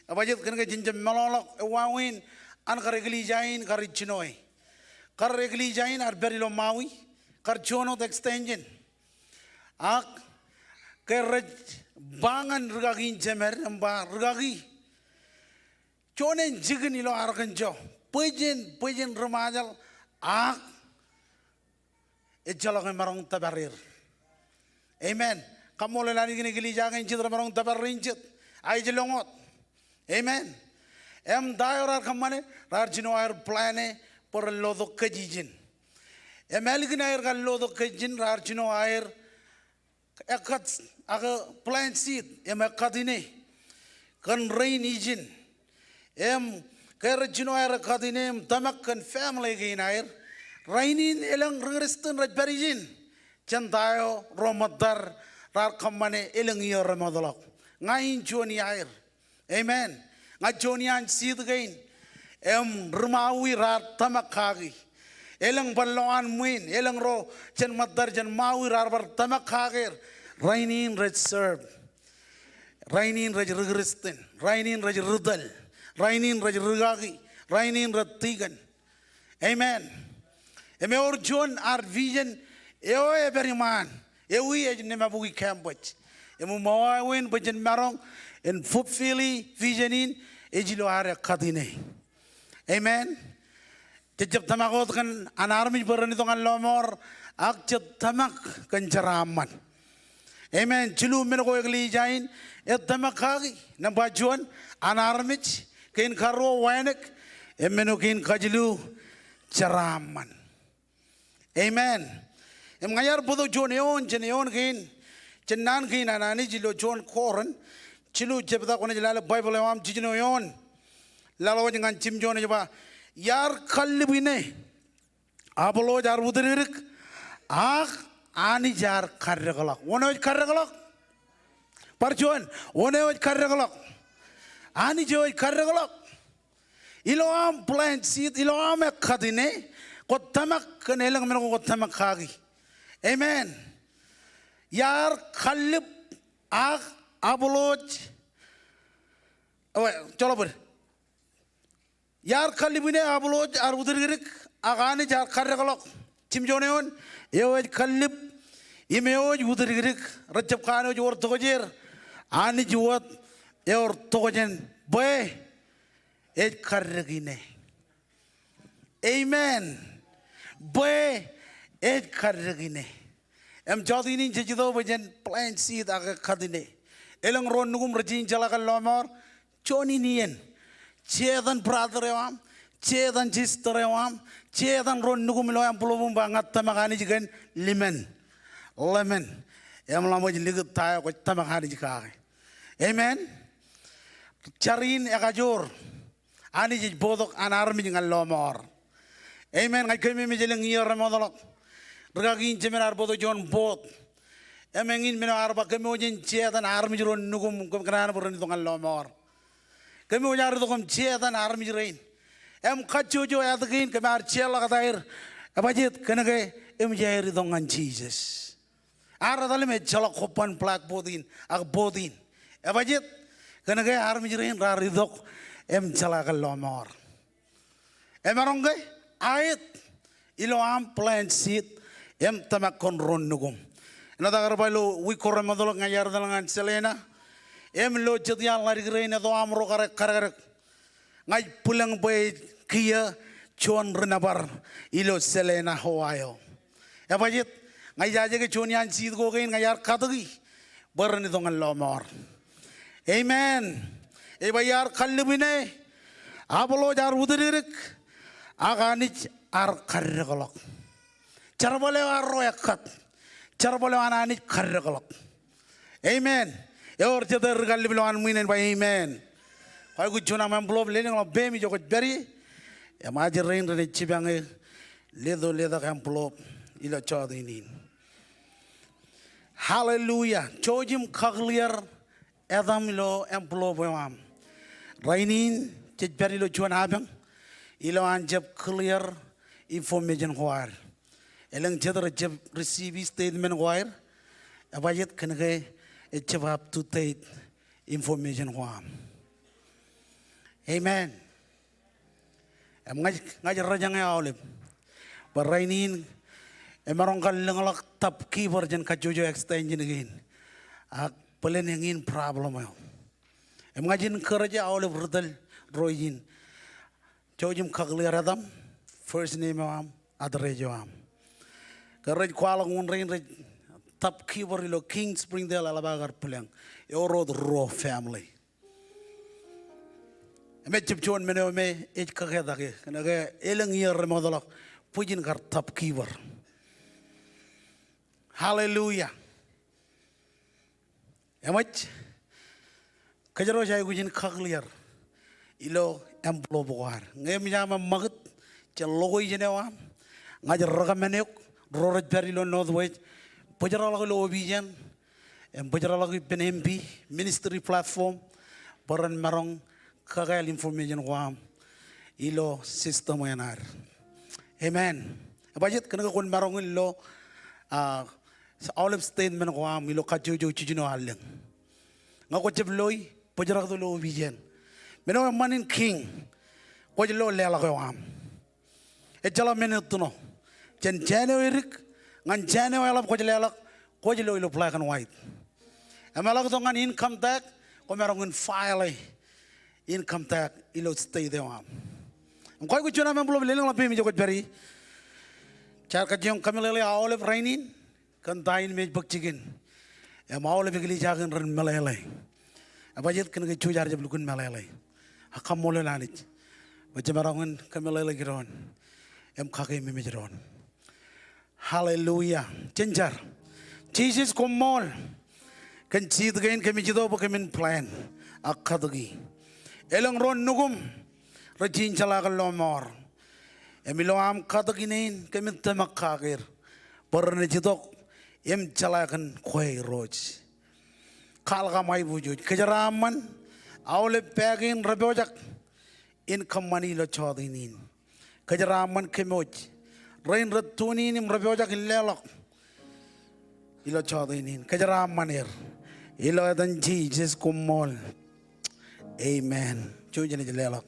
Ebajjeet? Kōnke jen jab meḷọkḷọk ewāween an kar eklejia in kar ej jinoe. Kar eklejia in ear pād ilo Maui, kar juon wōt extension. Ak ke rej ba ñan rikaki in jemed im ba, rikaki, juon en jikin ilo Arkansas, bwe jen, bwe jen ri Ṃajeḷ ak ejjeḷọk emaroñ tōpar er. Amen. Kaṃṃoolol Anij kōn eklejia kein jet remaroñ tōpar rein jet. A ej lōñ wōt. Amen. Im ta eo raar kōṃṃane, raar jino aer plan e bwe ren lotok kōj ijin. Im ālikin aer kar lotok kōj ijin, raar jino aer ekkat ak plant seed im ekkat ine kōn rein ijin. Im ke rej jino aer ekkat ine im tōmak kōn family kein aer, rainin elōñ ri Kristian rej pād ijin jān ta eo ro ṃōttad raar kōṃṃane elōñ iiō remootḷọk. Ña in juon iaer. Amen. Ña juon iaan seed kein. Im ri Maui raar tōmak kaki. Elōñ bar lo an ṃwiin, elōñ ro jān ṃōttad jān Maui raar bar tōmak kaki er. Rainin rej serve. Rainin rej ri Kristian. Rainin rej ri tōl. Rainin rej ri kaki. Rainin rej tikōn. Amen. Im ewōr juon ad vision eo ej pād iṃaan. Ewi ej Nemabuki campus. Im ṃool wāween bwe jen maroñ in fulfill vision in, ej ilo ad ekkat ine. Amen. Jej jab tōmak wōt kōn an armej bwe ren itok ñan lọmọọr, ak jej tōmak kōn jeraaṃṃan. Amen. Jilu men ko eklejia in ej tōmak kaki. Nōṃba juon, an armej, kein karuo wānōk, im men eo kein kajilu, jeraaṃṃan. Amen. Im ña iar bōktok juon eoon jān eoon kein, jān naan kein an Anij ilo juon Korint, jilu jebta, kwōnaaj lale Baibōḷ eo aṃ, jiljino eoon. Laḷ wōj ñan jimjuon ej ba, iar kallib ine, Apolos ear utdikdik, ak Anij ear kaddekḷọk. Wōn eo ej kaddekḷọk? Bar juon, wōn eo ej kaddekḷọk? Anij eo ej kaddekḷọk. Ilo aṃ plant seed, ilo aṃ ekkat ine, kwōj tōmak kōn elōñ men ko kwōj tōmak kaki. Amen. Iar kallib ak Apolos, ewe, joḷọk bōd. Iar kallib ine, Apolos ear utdikdik, ak Anij ear kaddekḷọk. Jimjuon eoon, eo ej kallib im eo ej utdikdik, rejjab kanooj wōr tokjāer. Anij wōt ewōr tokjān bwe ej kaddek ine. Amen. Bwe ej kaddek ine. Im jọteen in jej itok bwe jen plant seed ak ekkat ine. Elōñ ro nukum rej jañin jeḷā kōn lọmọọr, juon in iien. Jeetan brother eo aṃ, jeetan sister eo aṃ, jeetan ro nukum ilo envelope im ba ña tōmak Anij kōn lemon. Lemon. Im ḷak ṃōj likūt ta eo kwōj tōmak Anij kake. Amen. Jar in ekajoor. Anij ej bōktok an armej ñan lọmọọr. Amen. Ña ij kōmij elōñ iiō remootḷọk. Rikaki in jemān ear bōktok juon board. Im eñin men eo ear ba, kōm wōj im jeetan armej ro nukum, kōm kōṇaan bwe ren itok ñan lọmọọr. Kōm wōj im itok im jeetan armej rein. Im kajjojo āt kein kōm ar jeorḷọk ta er. Ebajeet? Kōnke eṃōj aer itok ñan Jisōs. Ear etal im ejjeḷọk kobban blackboard in, ak board in. Ebajeet? Kōnke armej rein raar itok im jeḷā kōn lọmọọr. Emaroñ ke? Aet. Ilo aṃ plant seed im tōmak kōn ro nukum. Āinwōt aō kar ba ilo wiik ko remootḷọk ña iar etal ñan Selena. Im ilo jet iaan ḷadik rein, eto aṃ ro kar ekkadekdek. Ña ij bwilōñ bwe ej kiiō juon ri nōbar ilo Selena, Ohio. Ebajeet? Ña ijaje ke juon iaan seed ko kein ña iar katōki bwe ren itok ñan lọmọọr. Amen. Ej ba iar kallib ine, Apolos ear utdikdik, ak Anij ear kaddekḷọk. Jerbal eo arro ekkat. Jerbal eo an Anij kaddekḷọk. Amen. Ewōr jet ri kallib ilowaan ṃwiin en ba amen. Kwaikuj juon aṃ envelope, lelōñḷọk peiṃ ijo kwōj pād ie. Im ajri rein renaaj jipañ eō leto letak envelope ilo jọteen in. Hallelujah. Jouj im kakilier etaṃ ilo envelope eo aṃ. Rainin jej pād ilo juon apañ ilowaan jab clear information ko ad. Elōñ jet rejjab receive statement ko aer. Ebajeet? Kōnke ejjab up to date information ko aṃ. Amen. Im ña ij, ña ij rejañe aolep bwe rainin emaroñ kar lōñḷọk top giver jān kajjojo extension kein. Ak bōlen eñin problem eo. Im ña ij encourage aolep ri tōl ro ijin. Jouj im kakilier etaṃ, first name eo aṃ, address eo aṃ. Ke rej kwaḷọk wōn rein rej top giver ilo King Springdale eḷap aō kar bwilōñ. Ewōr wōt ruo family. Im ejjab juon men eo me ej kōketak e. Kōnke elōñ iiō remootḷọk bwijin kar top giver. Hallelujah. Eṃōj, kōjro ej aikuj in kakōḷḷe er ilo envelope ko ad. Ñe eṃōj aṃ ṃakūt jān location eo aṃ, ña ij recommend eok ro rej pād ilo Northwest, bōjrak ḷọk ilo opiij eṇ, im bōjrak ḷọk ippān M P ministry platform, bwe ren maroñ kakāāl information ko aṃ ilo system eṇ ad. Amen. Ebajjeet? Kōnke kwōn maroñ in lo, ah, aolep statement ko aṃ ilo kajjojo jiljino allōñ. Ñe kwōjab loi, bōjrak tok ilo opiij eṇ. Men eo eṃṃan in King, kwōj lo leḷọk eo aṃ. Ejjeḷọk men eo ettino. Jān jān eo edik ñan jān eo eḷap kwōj leḷọk, kwōj lo ilo black and white. Im eḷak tok ñan income tax, kwōmaroñ in file e income tax ilo state eo aṃ. Im kwaikuj juon aṃ envelope lelōñḷọk peiṃ ijo kwōj pād ie. Jaar kajjioñ kōmeḷeḷe aolep rainin kōn ta in me ej bōk jikin. Im aolep eklejia kein ren meḷeḷe. Ebajjeet? Kōnke jouj ar jab lukkuun meḷeḷe. Ak kaṃṃoolol Anij bwe jemaroñ in kōmeḷeḷe kōj doon im kakeememej doon. Hallelujah. Jen jar. Jisōs koṃṃool kōn jiit kein kōmij itok bwe kōmin plan ak katōki. Elōñ ro nukuṃ rej jañin jeḷā kōn lọmọọr. Im ilo aṃ katōk in kein kōmij tōmak kake er bwe renaaj itok im jeḷā kōn kwe Irooj. Kwaḷọk aṃ aiboojoj. Kōjeraaṃṃan aolep pā kein rej pojak in kōṃṃani ilo jọteen in. Kōjeraaṃṃan kōm wōj rein rej tune in im rej pojak in leḷọk ilo jọteen in. Kōjeraaṃṃan er ilo etan Jisōs, koṃṃool. Amen. Jouj, jenaaj leḷọk.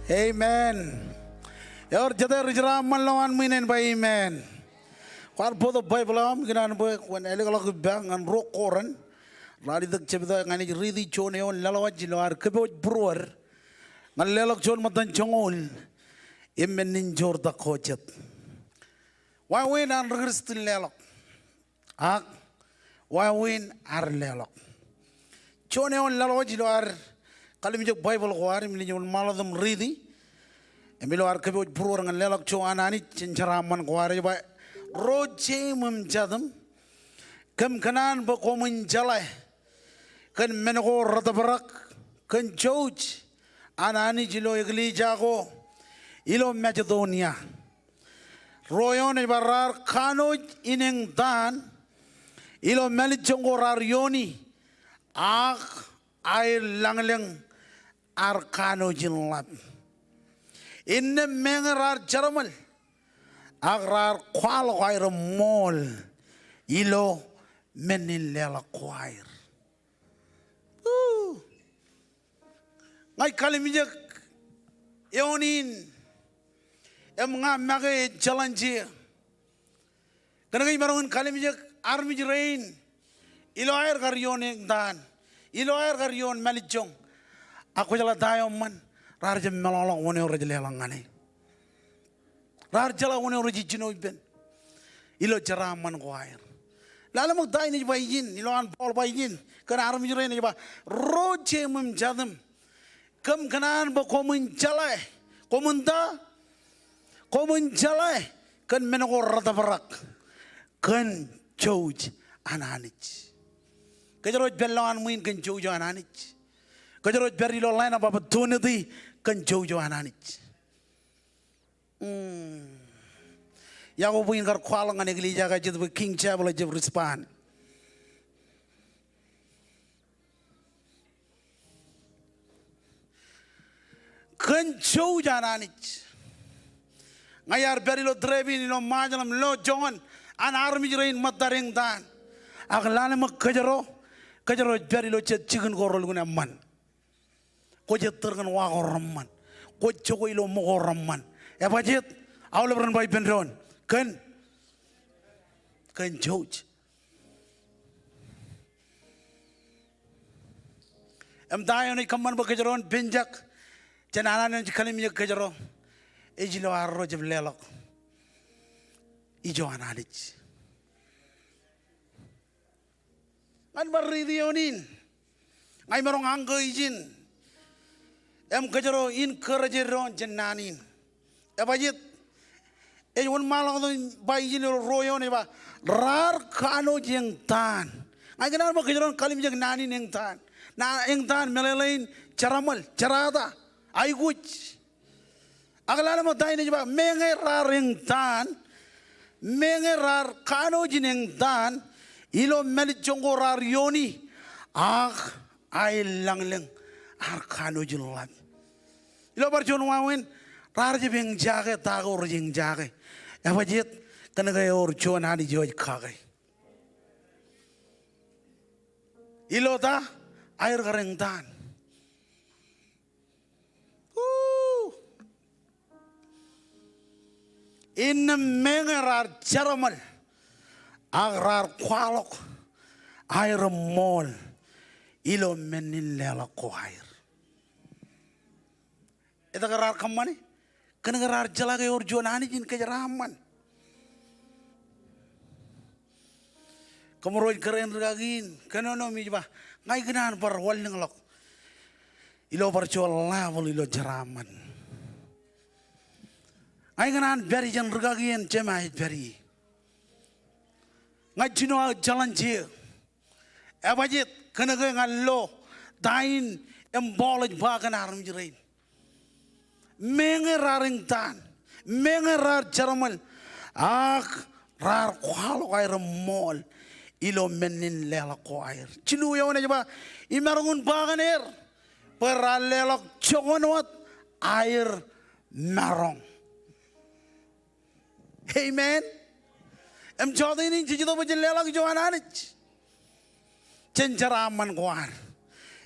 Amen. Ewōr jete ri jeraaṃṃan lowaan ṃwiin en ba amen. Kwaar bōktok Baibōḷ eo aṃ ikōṇaan bwe kwōn ālōkḷọk ippa ñan ruo Korint ralitōk jebta. Ña ij riiti juon eoon laḷwaj ilo ad kōpooj būruod ñan leḷọk juon ṃōttan joñoul im men in joortak ko jet. Wāween an ri Kristian leḷọk. Ak wāween ad leḷọk. Juon eoon laḷwaj ilo ad kalimjek Baibōḷ ko ad im inaaj wōnṃaanḷọk im riiti. Im ilo ad kōpooj būruod ñan leḷọk juon an Anij jān jeraaṃṃan ko ad ej ba, ro jeim im jatim, kōm kōṇaan bwe koṃwin jeḷā kōn men ko retōprak kōn jouj an Anij ilo eklejia ko ilo Masedonia. Ruo eoon ej ba, raar kanooj in eñtaan ilo mālejjoñ ko raar iooni ak aer lañlōñ ear kanooj in ḷap. Innām meñe raar jeramōl, ak raar kwaḷọk aer ṃool ilo men in leḷọk ko aer. Uu. Ña ij kalimjek eoon in, im ña make ejjeḷan je. Kōnke ij maroñ in kalimjek armej rein ilo aer kar ioon eñtaan, ilo aer kar ioon mālejjoñ. Ak kwōjeḷā ta eo eṃṃan? Raar jab meḷọkḷọk wōn eo rej leḷọk ñan e. Raar jeḷā wōn eo rej jino ippān ilo jeraaṃṃan ko aer. Lale ṃōk ta in ej ba ijin, ilowaan Paul ba ijin kōn armej rein, ej ba, ro jeiṃ im jatūṃ, kōm kōṇaan bwe koṃwin jeḷā, koṃwin ta, koṃwin jeḷā kōn men ko retōprak kōn jouj an Anij. Kōjro ej pād lowaan ṃwiin kōn jouj eo an Anij. Kōjro ej pād ilo line of opportunity kōn jouj eo an Anij. Hmm. Iọkwe bwe in kar kwaḷọk ñan eklejia ko jet bwe King Chapel ejab respond kōn jouj an Anij. Ña iar pād ilo drep in ilo Ṃajeḷ im lo joñan an armej rein ṃōttad eñtaan. Ak lale ṃōk kōjro, kōjro ej pād ilo jet jikin ko relukkuun eṃṃan. Kwōj ettōr kōn wa ko reṃṃan. Kwōj jokwe ilo ṃōk ko reṃṃan. Ebajeet? Aolep ren ba ippān doon. Kōn, kōn jouj. Im ta eo enaaj kōṃṃan bwe kōjro en penjak jān an Anij kalimjek kōjro, ej ilo arro jab leḷọk ijo an Anij. Ñan bar riiti eoon in, ña imaroñ anchor ijin im kōjro encourage doon jān naan in. Ebajeet? Ej wōnṃaanḷọk tok in ba ijin ilo ruo eoon, ej ba, raar kanooj eñtaan. Ña ikōṇaan bwe kōjro en kalimjek naan in eñtaan. Naan eñtaan meḷeḷein, jeramōl, jerata, aikuj. Ak lale ṃōk ta in ej ba, meñe raar eñtaan, meñe raar kanooj in eñtaan ilo mālejjoñ ko raar iooni, ak aer lañlōñ ear kanooj in ḷap. Ilo bar juon wāween, raar jab eñjake ta ko rej eñjake. Ebajeet? Kōnke ewōr juon Anij eo ej kake. Ilo ta? Aer kar eñtaan. Uu. Innām meñe raar jeramōl, ak raar kwaḷọk aer ṃool ilo men in leḷọk ko aer. Etke raar kōṃṃane? Kōnke raar jeḷā ke ewōr juon Anij in kōjeraaṃṃan. Kōmro ej kōrā in rikaki in, kōnono im ij ba, ña ikōṇaan bar wanlōñḷọk ilo bar juon level ilo jeraaṃṃan. Ña ikōṇaan pād ijeṇ rikaki eṇ jema ej pād ie. Ña ij jino aō jeḷān je. Ebajeet? Kōnke ña lo ta in im Paul ej ba kōn armej rein. Meñe raar eñtaan, meñe raar jeramōl, ak raar kwaḷọk aer ṃool ilo men in leḷọk ko aer. Jilu eoon ej ba, imaroñ in ba kōn er bwe raar leḷọk joñan wōt aer maroñ. Amen. Im jota in jej itok bwe jen leḷọk ijo an Anij jān jeraaṃṃan ko ad.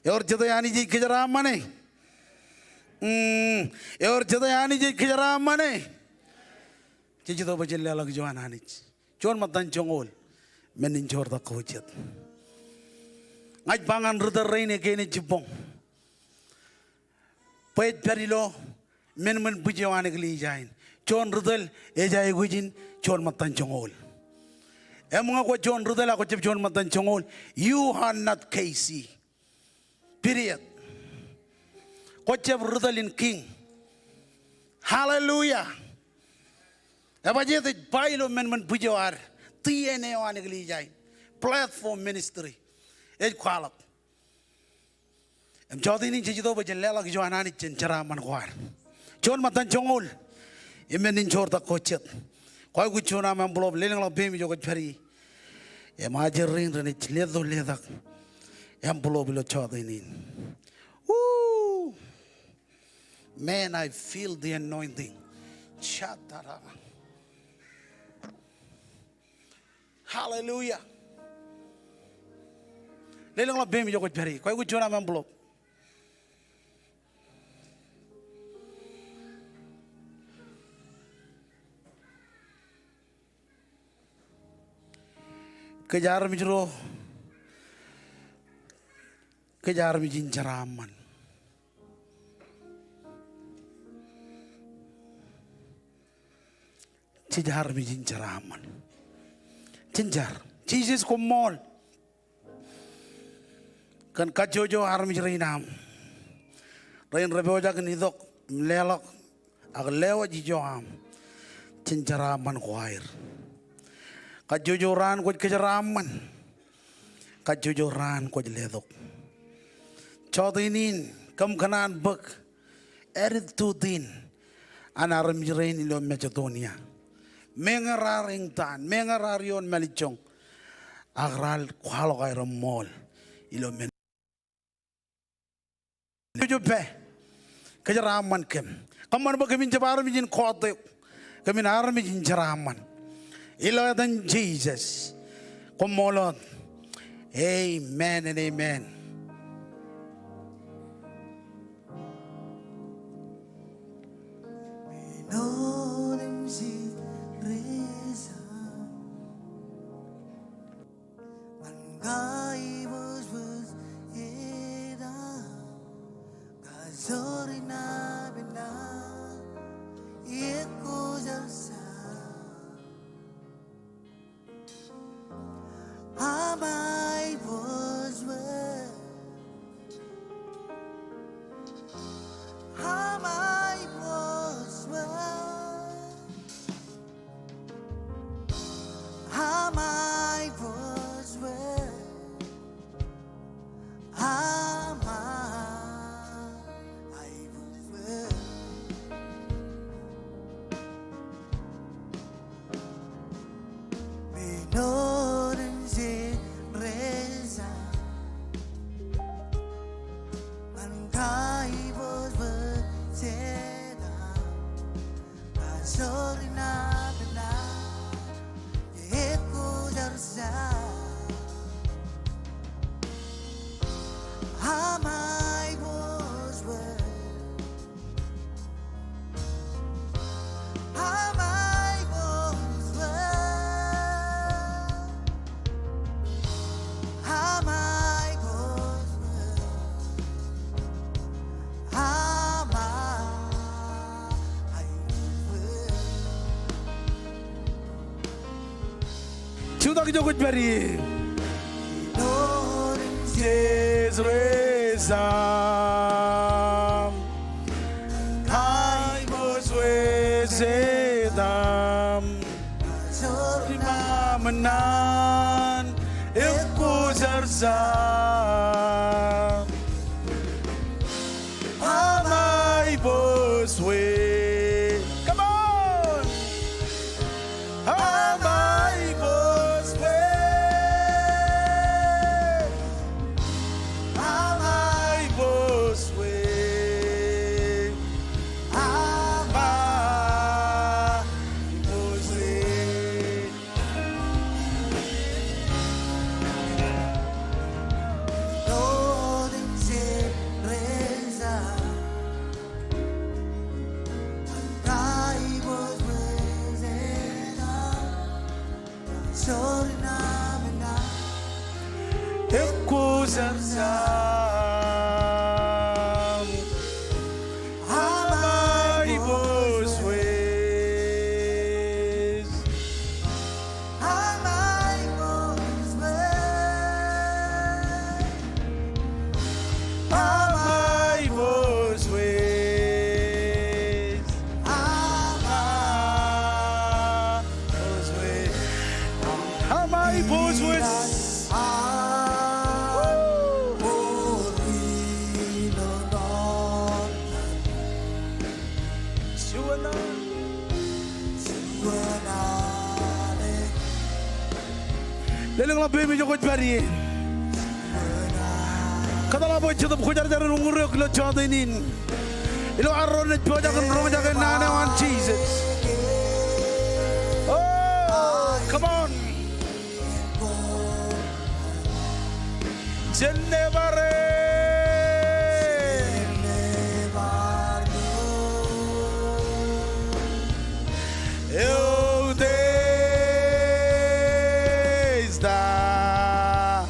Ewōr jete Anij ej kōjeraaṃṃane? Mm, ewōr jete Anij ej kōjeraaṃṃane? Jej itok bwe jen leḷọk ijo an Anij. Juon ṃōttan joñoul, men in joortak ko jet. Ña ij ba ñan ri tōl rein eo kein ej jibboñ bwe ej pād ilo men ṃōn bwij eo an eklejia in. Juon ri tōl ej aikuj in juon ṃōttan joñoul. Im ñe kwōj juon ri tōl ak kwōj jab juon ṃōttan joñoul, you are not K C. Period. Kwōj jab ri tōl in King. Hallelujah. Ebajeet? Ej ba ilo men ṃōn bwij eo ad, D N A eo an eklejia in, platform ministry. Ej kwaḷọk. Im jota in jej itok bwe jen leḷọk ijo an Anij jān jeraaṃṃan ko ad. Juon ṃōttan joñoul im men in joortak ko jet. Kwaikuj juon aṃ envelope, lelōñḷọk peiṃ ijo kwōj pād ie. Im ajri rein renaaj letok letak envelope ilo jota in. Woo! Man, I feel the anointing. Shatarama. Hallelujah. Lelōñḷọk peiṃ ijo kwōj pād ie. Kwōj juon aṃ envelope. Kōj armej ro, kōj armej in jeraaṃṃan. Jej armej in jeraaṃṃan. Jen jar. Jisōs, koṃṃool kōn kajjojo armej rein aṃ, rein rej pojak in itok im leḷọk ak lewōj ijo aṃ. Jen jeraaṃṃan ko aer. Kajjojo raan kwōj kōjeraaṃṃan. Kajjojo raan kwōj letok. Jota in, kōm kōṇaan bōk attitude in an armej rein ilo Masedonia. Meñe raar eñtaan, meñe raar ioon mālejjoñ, ak raar kwaḷọk aer ṃool ilo men. Kōj pā, kōjeraaṃṃan kōm. Kōṃṃan bwe kōmin jab armej in kọọte eok. Kōmin armej in jeraaṃṃan. Ilo etan Jisōs, koṃṃool wōt. Amen and amen. Jutak ijo kwōj pād ie. Jisōs rej Saam, Kaibōs wōj etaṃ. Ṃaan naan, ekwōjarjar. Aṃ aiboojoj. Come on. Aṃ aiboojoj. Aṃ aiboojoj. Aṃ aiboojoj. Ekwōjarjar. Aṃ aiboojoj. Aṃ aiboojoj. Aṃ aiboojoj. Aṃ aiboojoj. Aṃ aiboojoj. Lelōñḷọk peiṃ ijo kwōj pād ie. Kōtḷọk bwe Jetōb Kwōjarjar en uñūr eok ilo jota in. Ilo arro naaj pojak in roñjake naan eo an Jisōs. Oh, come on. Jen nebar eō. Eutiej ta,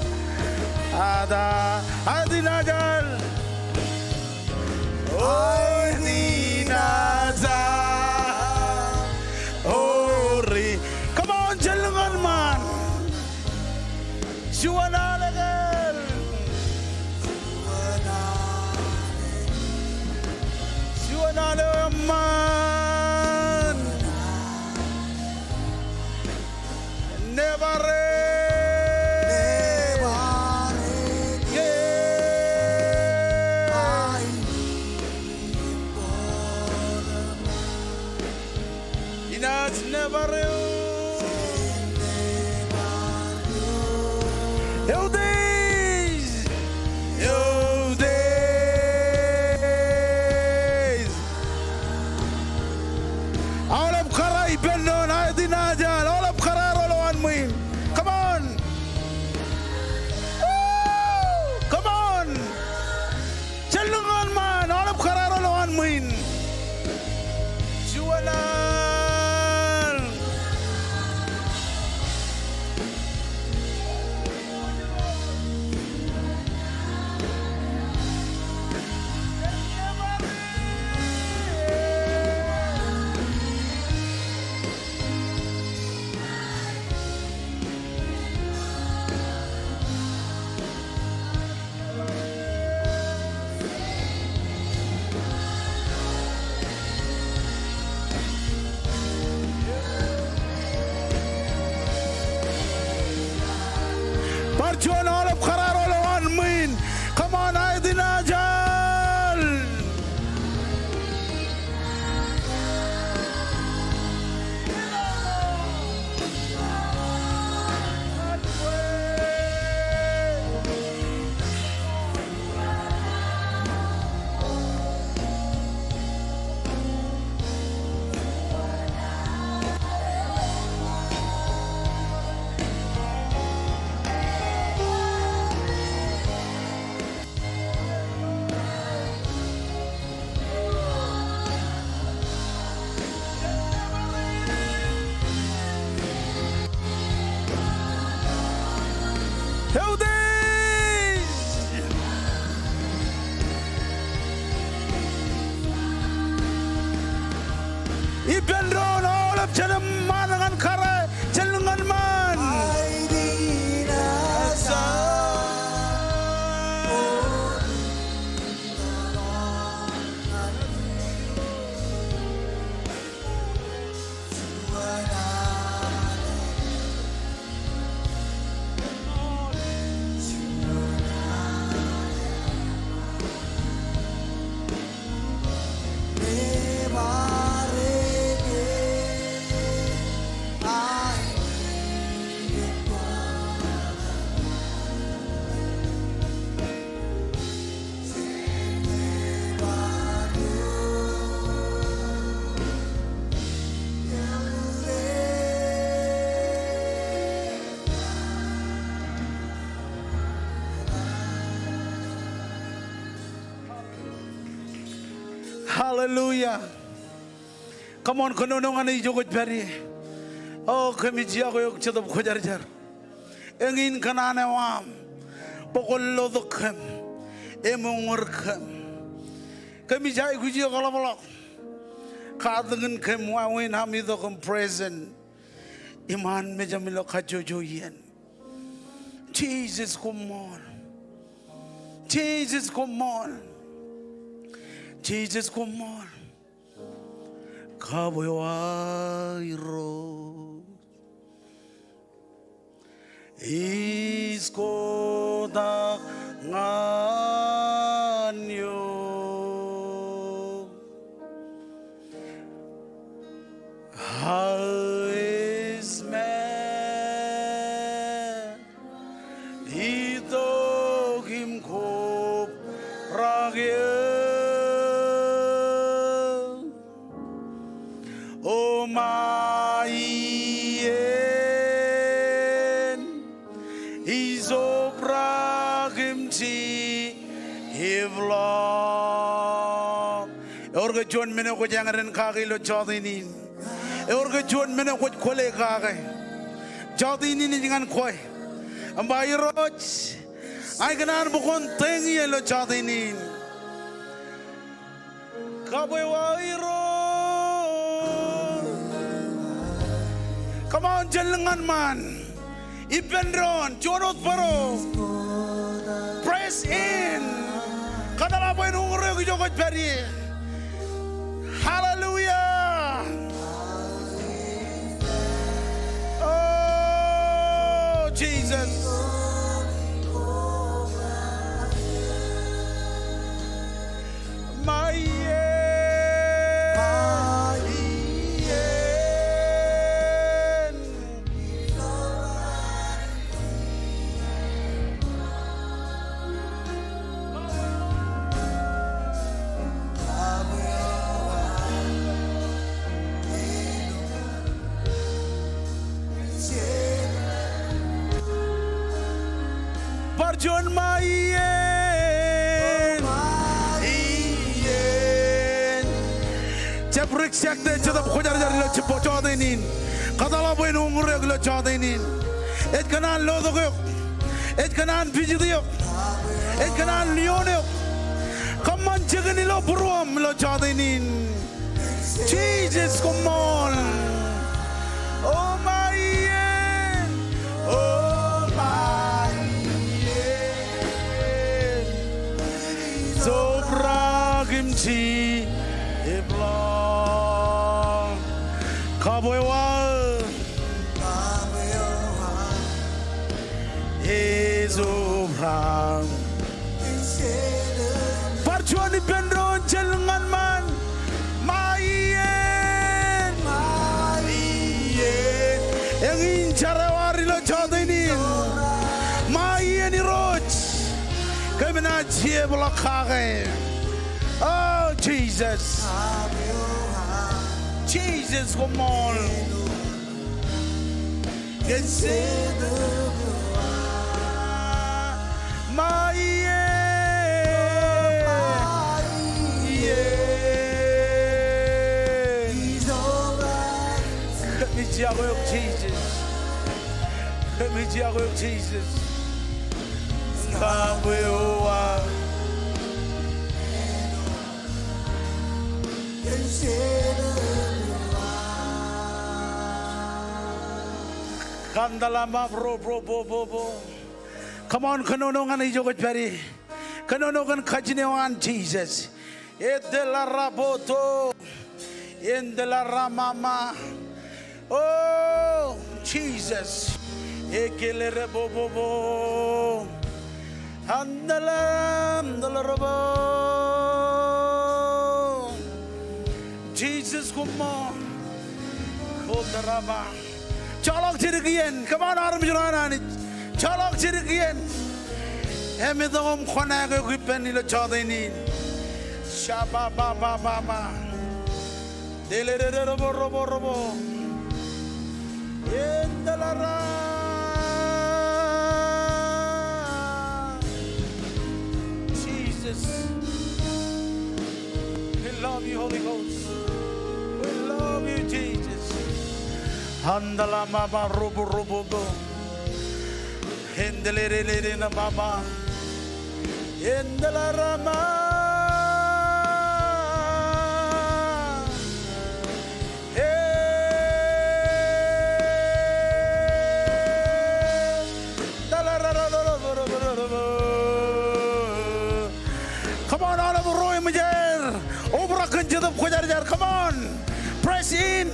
a ta, aet in ajal. Aet in ajal. Ori. Come on, jellōñ ṃaan. Juon al ekel. Juon al eṃṃan. Nebar eō. Inaaj nebar eō. Eutiej. Eutiej. Aolep kōrā ippān doon, aet in ajal, aolep kōrā ro lowaan ṃwiin. Come on. Woo! Come on. Jellōñ ṃaan, aolep kōrā ro lowaan ṃwiin. Juon al. Bar juon aolep kōrā ro lowaan ṃwiin. Come on, aet in ajal. Eutiej. Ippān doon aolep jen eṃṃaan ñan kōrā, jellōñ ṃaan. Hallelujah. Come on, kōnono ñan ijo kwōj pād ie. O, kōmij iọkwe eok Jetōb Kwōjarjar. Eñin kōn an eo aṃ, bwe kwōn lotok kōm, eṃoñor kōm. Kōmij aikuj eok ḷapḷọk katakin kōm wāween am itok im present iṃaan mejaṃ ilo kajjojo iien. Jisōs koṃṃool. Jisōs koṃṃool. Jisōs koṃṃool. Kab eo aō Irooj. Ij kotak ñan eok. Aō ej ṃaan itok im ko O ma iien isobraak im jibḷọk. Ewōr ke juon men eo kwōj eñin kake ilo jọteen in? Ewōr ke juon men eo kwōj kwōle kake? Jọteen in ej ñan kwe. Im ba, Irooj, ña ikōṇaan bwe kwōn teiñ eō ilo jọteen in. Kabwe eo aō Irooj. Come on, jen lōñ ñan ṃaan. Ippān doon, juon wōt bōro. Press in. Kōtḷọk bwe en uñūr eok ijo kwōj pād ie. Hallelujah. Oh, Jesus. Ma iien. Ma iien. Bar juon ma iien. Jab reject e Jetōb Kwōjarjar ilo jibboñ jọteen in. Kōtḷọk bwe en uñūr eok ilo jọteen in. Ej kōṇaan lotok eok. Ej kōṇaan visit eok. Ej kōṇaan lioon eok. Kōṃṃan jikin ilo būruōṃ ilo jọteen in. Jesus, koṃṃool. O ma iien, o ma iien isobraak im jibḷọk. Kabwe eo aō. Isobraak. Bar juon ippān doon, jen lōñ ñan ṃaan. Ma iien. Ma iien. Eñin jar eo ad ilo jọteen in. Ma iien Irooj. Kōm naaj jibḷọk kake. Oh, Jesus. Jesus, koṃṃool. Ma iien. Kōmij iọkwe eok, Jesus. Kōmij iọkwe eok, Jesus. Kabwe eo aō. Kandalama bro bro bo bo bo. Come on, kōnono ñan ijo kwōj pād ie. Kōnono kōn kajin eo an Jesus. Etelarapoto. Entelaramama. Oh, Jesus. Ekelerebobobo. Andalaramdalarabo. Jesus, koṃṃool. Kotarama. Joḷọk jidik iien. Come on, armej ro an Anij. Joḷọk jidik iien. Im itok im kōṇaan eok ippān ilo jọteen in. Shabababababa. Delerereroboroboroborobo. Endalara. Jesus. We love you, Holy Ghost. We love you, Jesus. Andalama ba robo robo bo. Endelererere na baba. Endelarama. Come on, aolep ro eṃōj aer obrak kōn Jetōb Kwōjarjar. Come on, press in.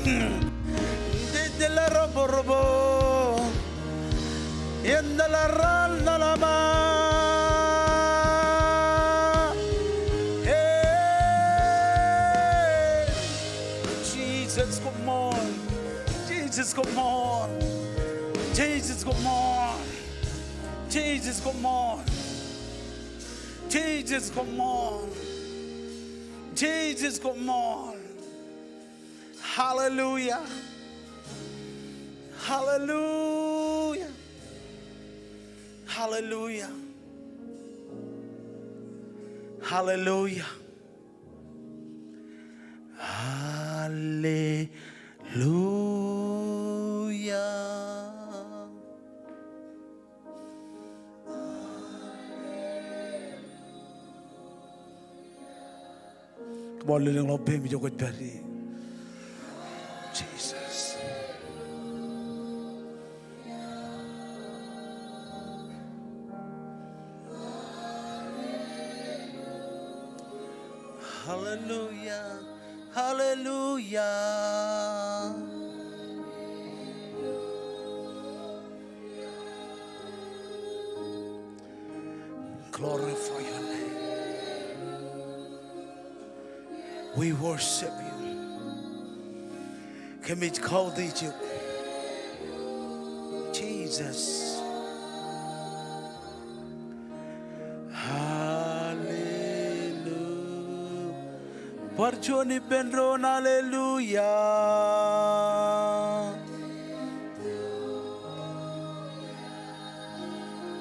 Endelarama. Hey. Jesus, koṃṃool. Jesus, koṃṃool. Jesus, koṃṃool. Jesus, koṃṃool. Jesus, come on. Jesus, come on. Hallelujah. Hallelujah. Hallelujah. Hallelujah. Hallelujah. Come on, lelōñḷọk peiṃ ijo kwōj pād ie. Jesus. Hallelujah. Hallelujah. Glorify your name. We worship you. Kōmij kautiej eok. Jesus. Hallelujah. Bar juon ippān doon, hallelujah.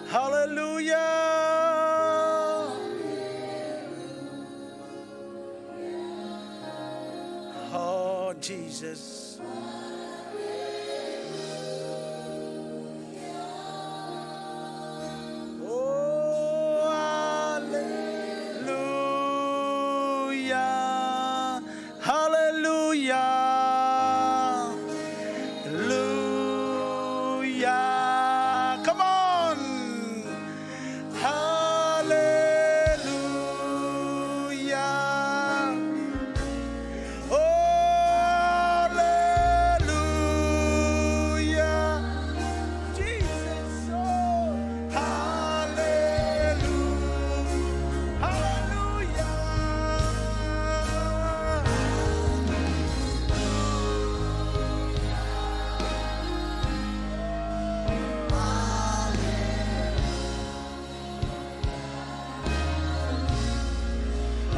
Hallelujah. Oh, Jesus. Oh, hallelujah. Hallelujah. Hallelujah. Come on. Hallelujah. Oh, hallelujah. Jesus, oh, hallelujah. Hallelujah.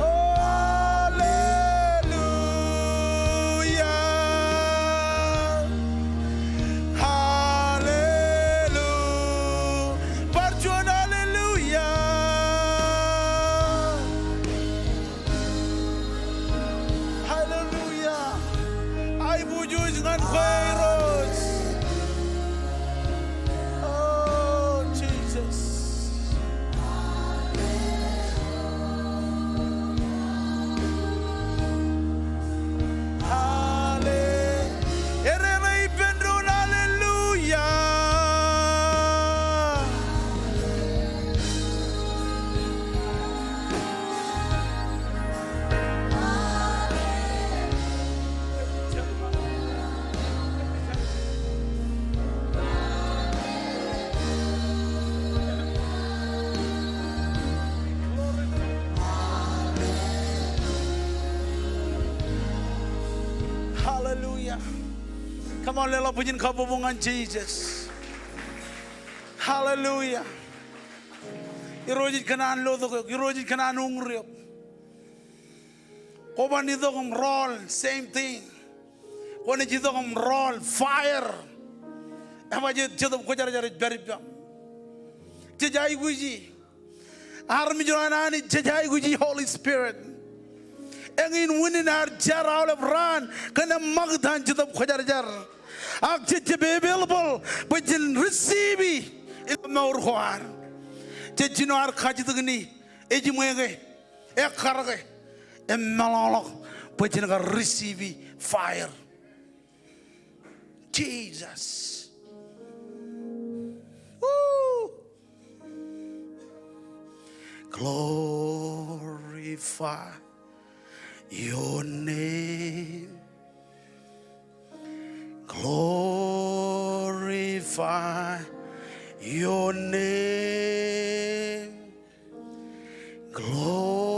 Oh, hallelujah. Hallelujah. Bar juon hallelujah. Hallelujah. Aiboojoj ñan kwe Irooj. Oh, Jesus. Hallelujah. Erere ippān doon, hallelujah. Hallelujah. Come on, leḷọk bwijin kabbokbok ñan Jesus. Hallelujah. Irooj ej kōṇaan lotok eok. Irooj ej kōṇaan uñūr eok. Kwōban itok im rọọl, same thing. Kwōnaaj itok im rọọl, fire. Ebajeet Jetōb Kwōjarjar ej pād ippaṃ. Jej aikuji. Armej ro an Anij, jej aikuji Holy Spirit. Eñin unin ad jar aolep raan kōn eṃṃakūt an Jetōb Kwōjarjar. Ak jej jab available bwe jen receive ilo mour ko ad. Jej jino ad kajjitōk ṇe, ejiṃwe ke, ekkar ke, im meḷọkḷọk bwe jen kar receive fire. Jesus. Woo. Glorify your name. Glorify your name. Glorify.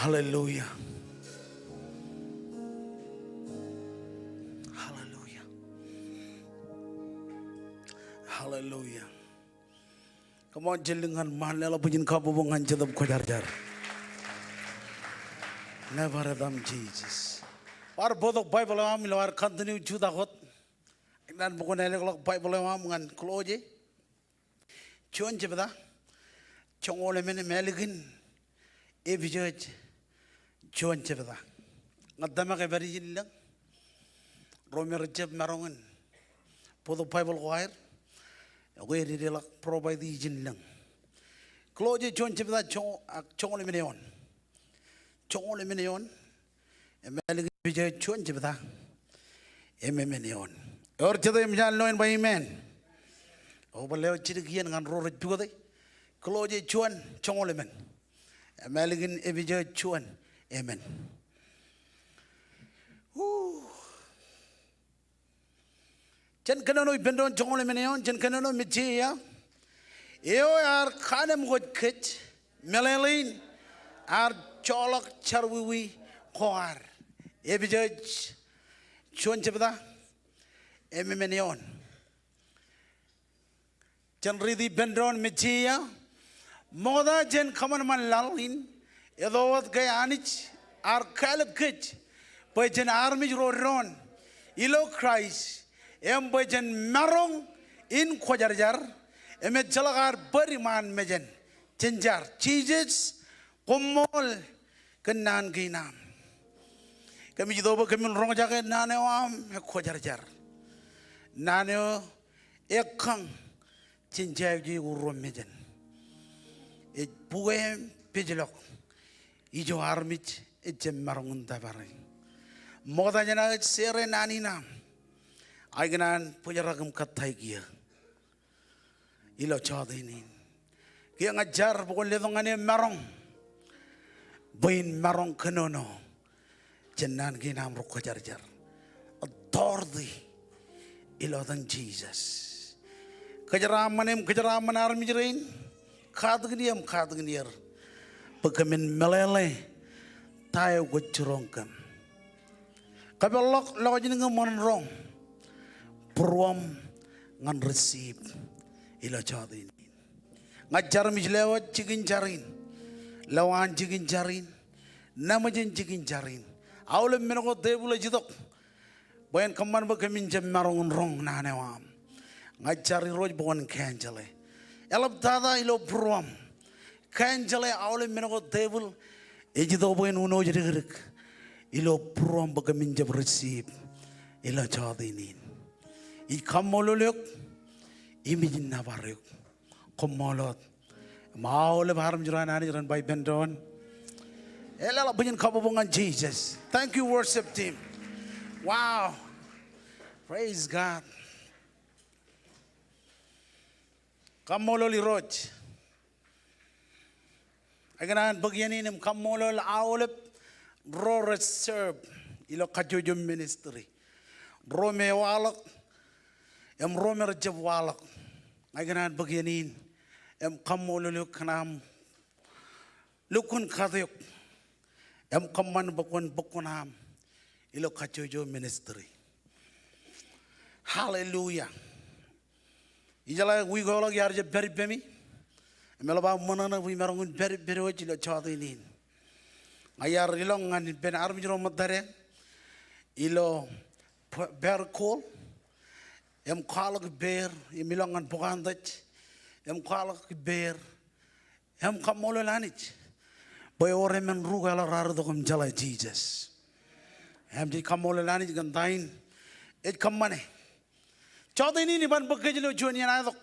Hallelujah. Hallelujah. Hallelujah. Come on, jen lōñ ñan ṃaan, leḷọk bwijin kabbokbok ñan Jetōb Kwōjarjar. Nōbar etaṃ Jisōs. Kwaar bōktok Baibōḷ eo aṃ ilo ad continue jutak wōt. Ikōṇaan bwe kwōn ālekḷọk Baibōḷ eo aṃ ñan Kolosse juon jebta joñoul emān im ālikin Epesōs juon jebta. Ña tōmak epād ijin lōñ. Ro me rejjab maroñ in bōktok Baibōḷ ko aer, ekwe ededeḷọk provide ijin lōñ. Kolosse juon jebta joñ-, ak joñoul emān eoon. Joñoul emān eoon. Im ālikin Epesōs juon jebta im emān eoon. Ewōr jete eṃōj an lo in ba amen? Ekwe bar lewōj jidik iien ñan ro rej pukote. Kolosse juon joñoul emān im ālikin Epesōs juon emān. Woo. Jen kōnono ippān doon joñoul emān eoon, jen kōnono. Mejja, eo ear kaanemkwōj kōj meḷeḷein ear joḷọk jerọwiwi ko ad. Epesōs juon jebta im emān eoon. Jen riiti ippān doon. Mejja, ṃokta jān kōṃanṃan laḷ in, eto wōt ke Anij ear kāālōt kōj bwe jen armej ro doon ilo Kraist, im bwe jen maroñ in kwōjarjar, im ejjeḷọk ad bōd iṃaan mejān. Jen jar. Jisōs, koṃṃool kōn naan kein aṃ. Kōmij itok bwe kōmin roñjake naan eo aṃ ekwōjarjar. Naan eo ekkañ jān jaijeik ko ruo mejān. Ej bukwe im pejlọk ijo armej ejjab maroñ in tōpare. Ṃokta jān aō share naan in aṃ, ak ikōṇaan bōjrak im kōttāik eō ilo jọteen in. Kiiō ña jar bwe kwōn letok ñan eō maroñ bwe in maroñ kōnono jān naan kein aṃ rekwōjarjar. Authority ilo etan Jisōs. Kōjeraaṃṃan im kōjeraaṃṃan armej rein, katakin eō im katakin er bwe kōmin meḷeḷe ta eo kwōj jiroñ kōm. Kōpeḷḷọk lọjilñūṃ im ṃōṇōṇō, būruōṃ ñan receive ilo jọteen in. Ña jar im ij lewōj jikin jar in, lowaan jikin jar in, naṃōjin jikin jar in. Aolep men ko tepil ej itok bwe en kōṃṃan bwe kōmin jab maroñ in roñ naan eo aṃ. Ña jar Irooj bwe kwōn cancel e. Eḷaptata ilo būruōṃ. Cancel e aolep men ko tepil ej itok bwe en unooj dikdik ilo būruōṃ bwe kōmin jab receive ilo jọteen in. Ij kaṃṃoolol eok im ij nōbar eok. Koṃṃool wōt. Im aolep armej ro an Anij ren ba ippān doon, leḷọk bwijin kabbokbok ñan Jisōs. Thank you, worship team. Wow. Praise God. Kaṃṃoolol Irooj. Ikōṇaan bōk iien in im kaṃṃoolol aolep ro rej serve ilo kajjojo ministry. Ro me ewaḷọk im ro me rejjab waḷọk. Ña ikōṇaan bōk iien in im kaṃṃoolol eok kōn aṃ lukkuun kate eok im kōṃṃan bwe kwōn bōk kuṇaaṃ ilo kajjojo ministry. Hallelujah. Ijeḷā wiik eo ḷọk iar jab pād ippemi im eḷap aō ṃōṇōṇō bwe imaroñ in pād ippād wōj ilo jọteen in. Ña iar ilọk ñan ippān armej ro ṃōttad ilo Pe-, Perakol im kwaḷọk ippāer im ilọk ñan Pocahontas im kwaḷọk ippāer im kaṃṃoolol Anij bwe ewōr emān ru ke eḷap raar itok im jeḷā Jisōs. Im jej kaṃṃoolol Anij kōn ta in ej kōṃṃane. Jọteen in iban bōk kōj ilo juon iien aetok.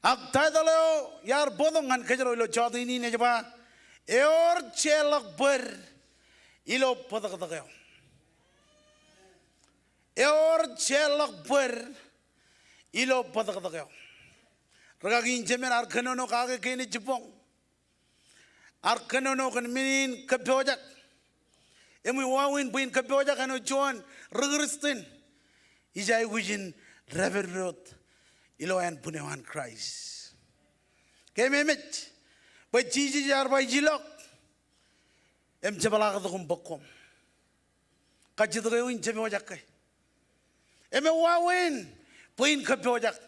Ak title eo iar bōktok ñan kōjro ilo jọteen in ej ba, ewōr jeorḷọk bōd ilo bōtōktōk eo. Ewōr jeorḷọk bōd ilo bōtōktōk eo. Rikaki in jemān ear kōnono kake kein ej jibboñ. Ear kōnono kōn men in kōppojak. Im wāween bwe in kōppojak āinwōt juon ri Kristian ij aikuj in dāpdep wōt ilo ānbwin eo an Kraist. Kōmemej bwe Jisōs ear ba ij ilọk im jepḷaaktok im bōk koṃ. Kajjitōk eo in jepojak ke. Im ewāween bwe in kōppojak.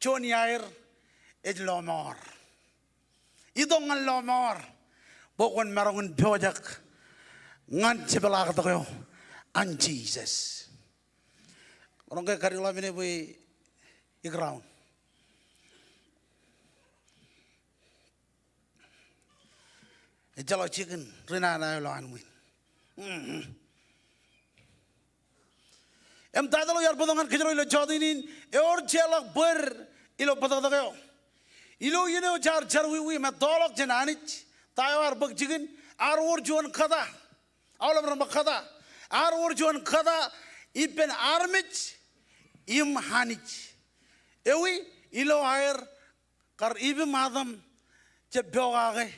Juon iaer ej lọmọọr. Itok ñan lọmọọr bwe kwōn maroñ in pojak ñan jepḷaaktok eo an Jisōs. Roñ ke kadik ḷọk men e bwe ikrown. Ejjeḷọk jikin ri nana eo ilo an win. Im taitōḷ eo iar bōktok ñan kōjro ilo jọteen in, ewōr jeorḷọk bōd ilo bōtōktōk eo. Ilo iien eo jaar jerọwiwi im ettoḷọk jān Anij, ta eo ear bōk jikin, ear wōr juon kōta. Aolep ren ba kōta. Ear wōr juon kōta ippān armej im Anij. Ewi, ilo aer kar Iv im Adam jab pokake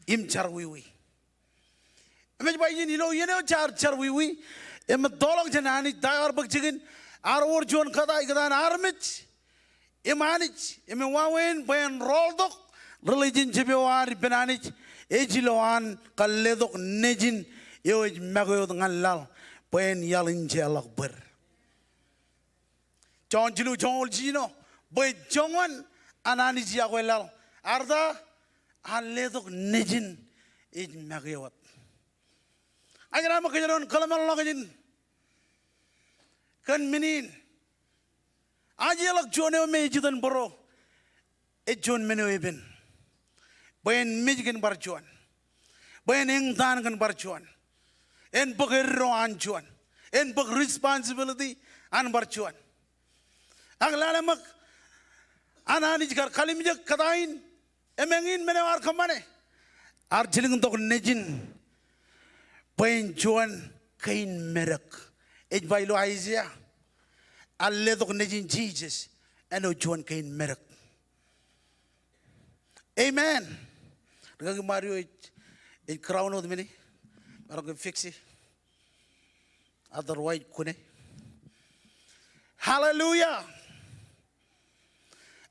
im jerọwiwi. Im ej ba ijin, ilo iien eo jaar jerọwiwi im ettoḷọk jān Anij, ta eo ear bōk jikin, ear wōr juon kōta ikōtaan armej im Anij, im ewāween bwe en rọọltok relationship eo ad ippān Anij, ej ilowaan kar letok Nejin eo ej make wōt ñan laḷ bwe en iaḷ in jeorḷọk bōd. Jọn jilu joñoul jiljino, bwe joñan an Anij iọkwe laḷ, ear ta, ear letok Nejin ej make wōt. Ak inaaj ṃōk kōjro en kōḷmānḷọkjein kōn men in. Ajjeḷọk juon eo me ej itok in bōro, ej juon men eo epen. Bwe en mej kōn bar juon. Bwe en eñtaan kōn bar juon. En bōk eddo an juon. En bōk responsibility an bar juon. Ak lale ṃōk an Anij kar kalimjek kōta in, im eñin men eo ear kōṃṃane. Ear jilkintok Nejin bwe en juon kein medek. Ej ba ilo Aiseia, ear letok Nejin Jisōs āinwōt juon kein medek. Amen. Rikaki Mario ej, ej crown wōt men e. Maroñ ke fix e. Otherwise, kune. Hallelujah.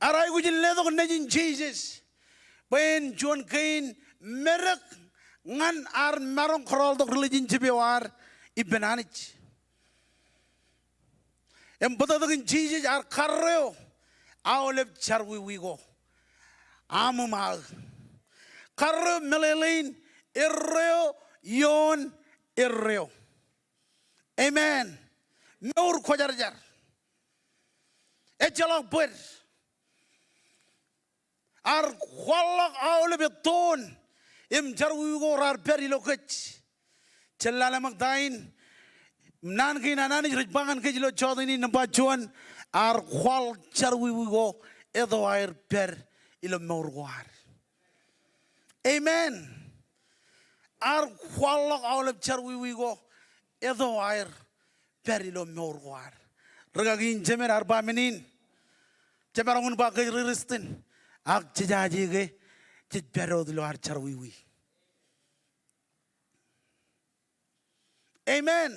Ear aikuj in letok Nejin Jisōs bwe en juon kein medek ñan ad maroñ kōrọọltok relationship eo ad ippān Anij. Im bōtōktōkin Jisōs ear karreo aolep jerọwiwi ko. Aṃ im aō. Karreo meḷeḷein erreo ioon erreo. Amen. Mour kwōjarjar. Ejjeḷọk bōd. Ear kwaḷḷọk aolep ettoon im jerọwiwi ko raar pād ilo kōj. Jen lale ṃōk ta in, naan kein an Anij rej ba ñan kōj ilo jọteen in, nōṃba juon, ear kwaḷ jerọwiwi ko eto aer pād ilo mour ko ad. Amen. Ear kwaḷḷọk aolep jerọwiwi ko eto aer pād ilo mour ko ad. Rikaki in jemed ear ba men in. Jemaroñ in ba kōj ri Kūrjin, ak jejaje ke jej pād wōt ilo ad jerọwiwi. Amen.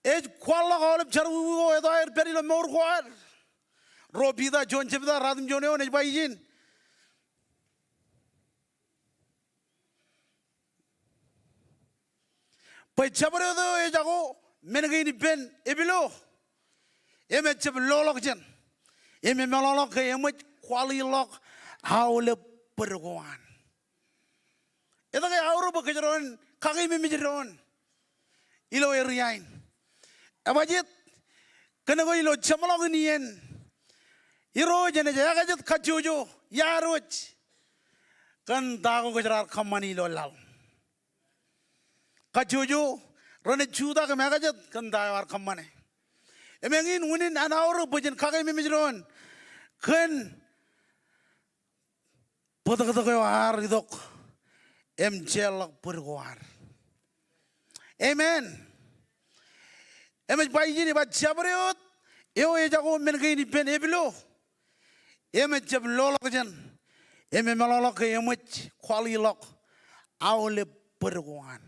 Ej kwaḷḷọk aolep jerọwiwi ko eto aer pād ilo mour ko ad. Ruo Piter juon jebta ruatimjuon eoon ej ba ijin. Bwe jabdewōt eo ejako men kein ippān epilo, im ejab loḷọk jān, im emeḷọkḷọk ke eṃōj kwaḷḷọk aolep bōd ko an. Etke aorōk bwe kōjro en kakeememej doon ilo area in? Ebajeet, kōnke ilo jeṃḷọkin iien, Irooj enaaj ekajet kajjojo iaad wōj kōn ta ko kōjro ar kōṃṃani ilo laḷ. Kajjojo renaaj jutak im ekajet kōn ta eo ar kōṃṃane. Im eñin unin an aorōk bwe jen kakeememej doon kōn bōtōktōk eo ear itok im jeorḷọk bōd ko ad. Amen. Im ej ba ijin, ej ba jabdewōt eo ejako men kein ippān epilo, im ejab loḷọk jān, im emeḷọkḷọk ke eṃōj kwaḷḷọk aolep bōd ko an.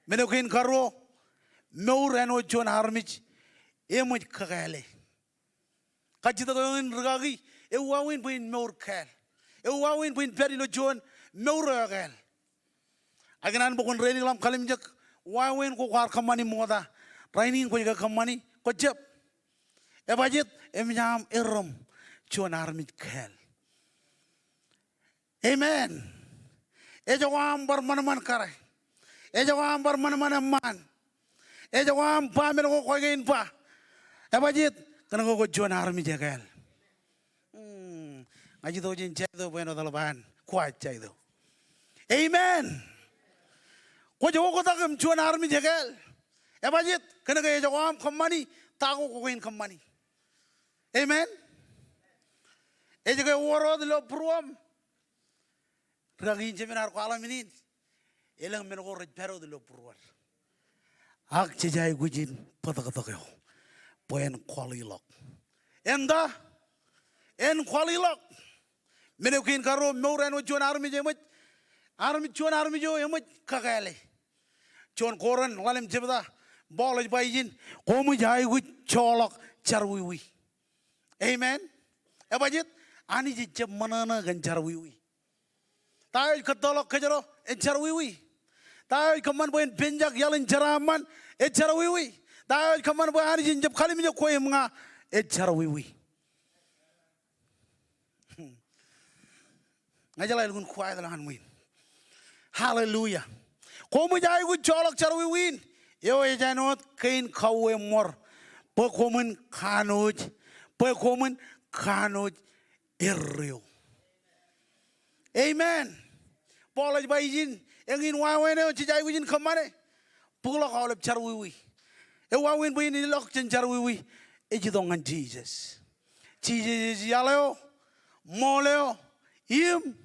Men eo kein karuo, mour āinwōt juon armej eṃōj kakāāle. Kajjitōk eo in rikaki, ewāween bwe in mour kāāl. Ewāween bwe in pād ilo juon mour eo ekāāl. Ak ikōṇaan bwe kwōn ready ḷọk im kallimjek wāween ko kwaar kōṃṃani ṃokta. Rainin kwōj ke kōṃṃani, kwōjab. Ebajet, emōj aṃ errōṃ juon armej kāāl. Amen. Ejako aṃ bar ṃanṃan kōrā. Ejako aṃ bar ṃanṃan eṃṃaan. Ejako aṃ ba men ko kwōj kein ba. Ebajet, kōnke kwōj juon armej ekāāl. Hmm. Ña ij itok jān Jaito bwe en wōt eḷap an. Kwaar Jaito. Amen. Kwōj oktak im juon armej ekāāl. Ebajet, kōnke ejako aṃ kōṃṃani ta ko kwō kein kōṃṃani. Amen. Ej ke wōr wōt ilo būruōṃ. Rikaki in jemān ear kwaḷọk men in. Elōñ men ko rej pād wōt ilo būruod. Ak jej aikuj in bōtōktōk eo bwe en quality ḷọk. En ta? En quality ḷọk. Men eo kein karuo, mour āinwōt juon armej eṃōj, armej, juon armej eo eṃōj kakāāle. Juon Korint ḷalem jebta, Paul ej ba ijin, koṃij aikuj joḷọk jerọwiwi. Amen. Ebajet, Anij ejjab ṃōṇōṇō kōn jerọwiwi. Ta eo ej kōttoḷọk kōjro, ej jerọwiwi. Ta eo ej kōṃṃan bwe en penjak iaḷ in jeraaṃṃan, ej jerọwiwi. Ta eo ej kōṃṃan bwe Anij en jab kallimjek kwe im ña, ej jerọwiwi. Ña ij jeḷā elukkuun quiet ḷọk ñan ṃwiin. Hallelujah. Koṃij aikuj joḷọk jerọwiwi in, eo ej āinwōt kein kauwe ṃor, bwe koṃwin kanooj, bwe koṃwin kanooj erreo. Amen. Paul ej ba ijin, eñin wāween eo jej aikuj in kōṃṃane, bōkḷọk aolep jerọwiwi. Ewāween bwe in ilọk jān jerọwiwi, ej itok ñan Jisōs. Jisōs ej iaḷ eo, ṃool eo, im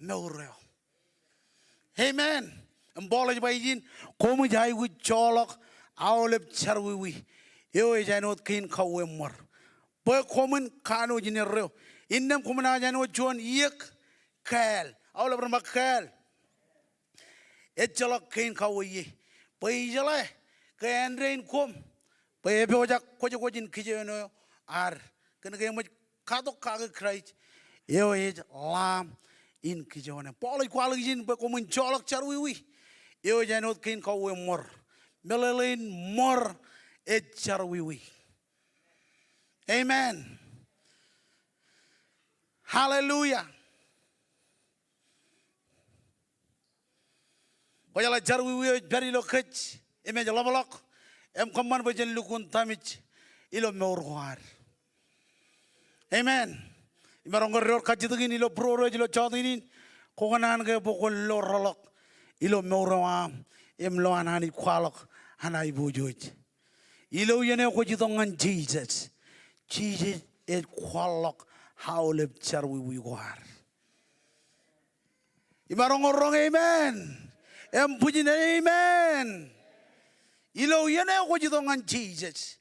mour eo. Amen. Im Paul ej ba ijin, koṃij aikuj joḷọk aolep jerọwiwi, eo ej āinwōt kein kauwe ṃor, bwe koṃwin kanooj in erreo. Innām koṃ naaj āinwōt juon iiōk kāāl. Aolep ren ba kāāl. Ejjeḷọk kein kauwe ie. Bwe ijeḷā ke āindein koṃ bwe epojak kwōjkwōj in kijeoñ eo ad, kōnke eṃōj katok kake Kraist eo ej Lamb in kijeoñ eo. Paul ej kwaḷọk ijin bwe koṃwin joḷọk jerọwiwi eo ej āinwōt kein kauwe ṃor. Meḷeḷein ṃor ej jerọwiwi. Amen. Hallelujah. Kwōjeḷā jerọwiwi eo ej pād ilo kōj im ej ḷapḷọk im kōṃṃan bwe jen lukkuun tamej ilo mour ko ad. Amen. Imaroñ ke door kajjitōk in ilo būruod eo ej ilo jọteen in, kwō kōṇaan ke bwe kwōn lo rōḷọk ilo mour eo aṃ im lo an Anij kwaḷọk an aiboojoj. Ilo iien eo kwōj itok ñan Jisōs, Jisōs ej kwaḷọk aolep jerọwiwi ko ad. Imaroñ roñ amen. Im bwijin amen. Ilo iien eo kwōj itok ñan Jisōs,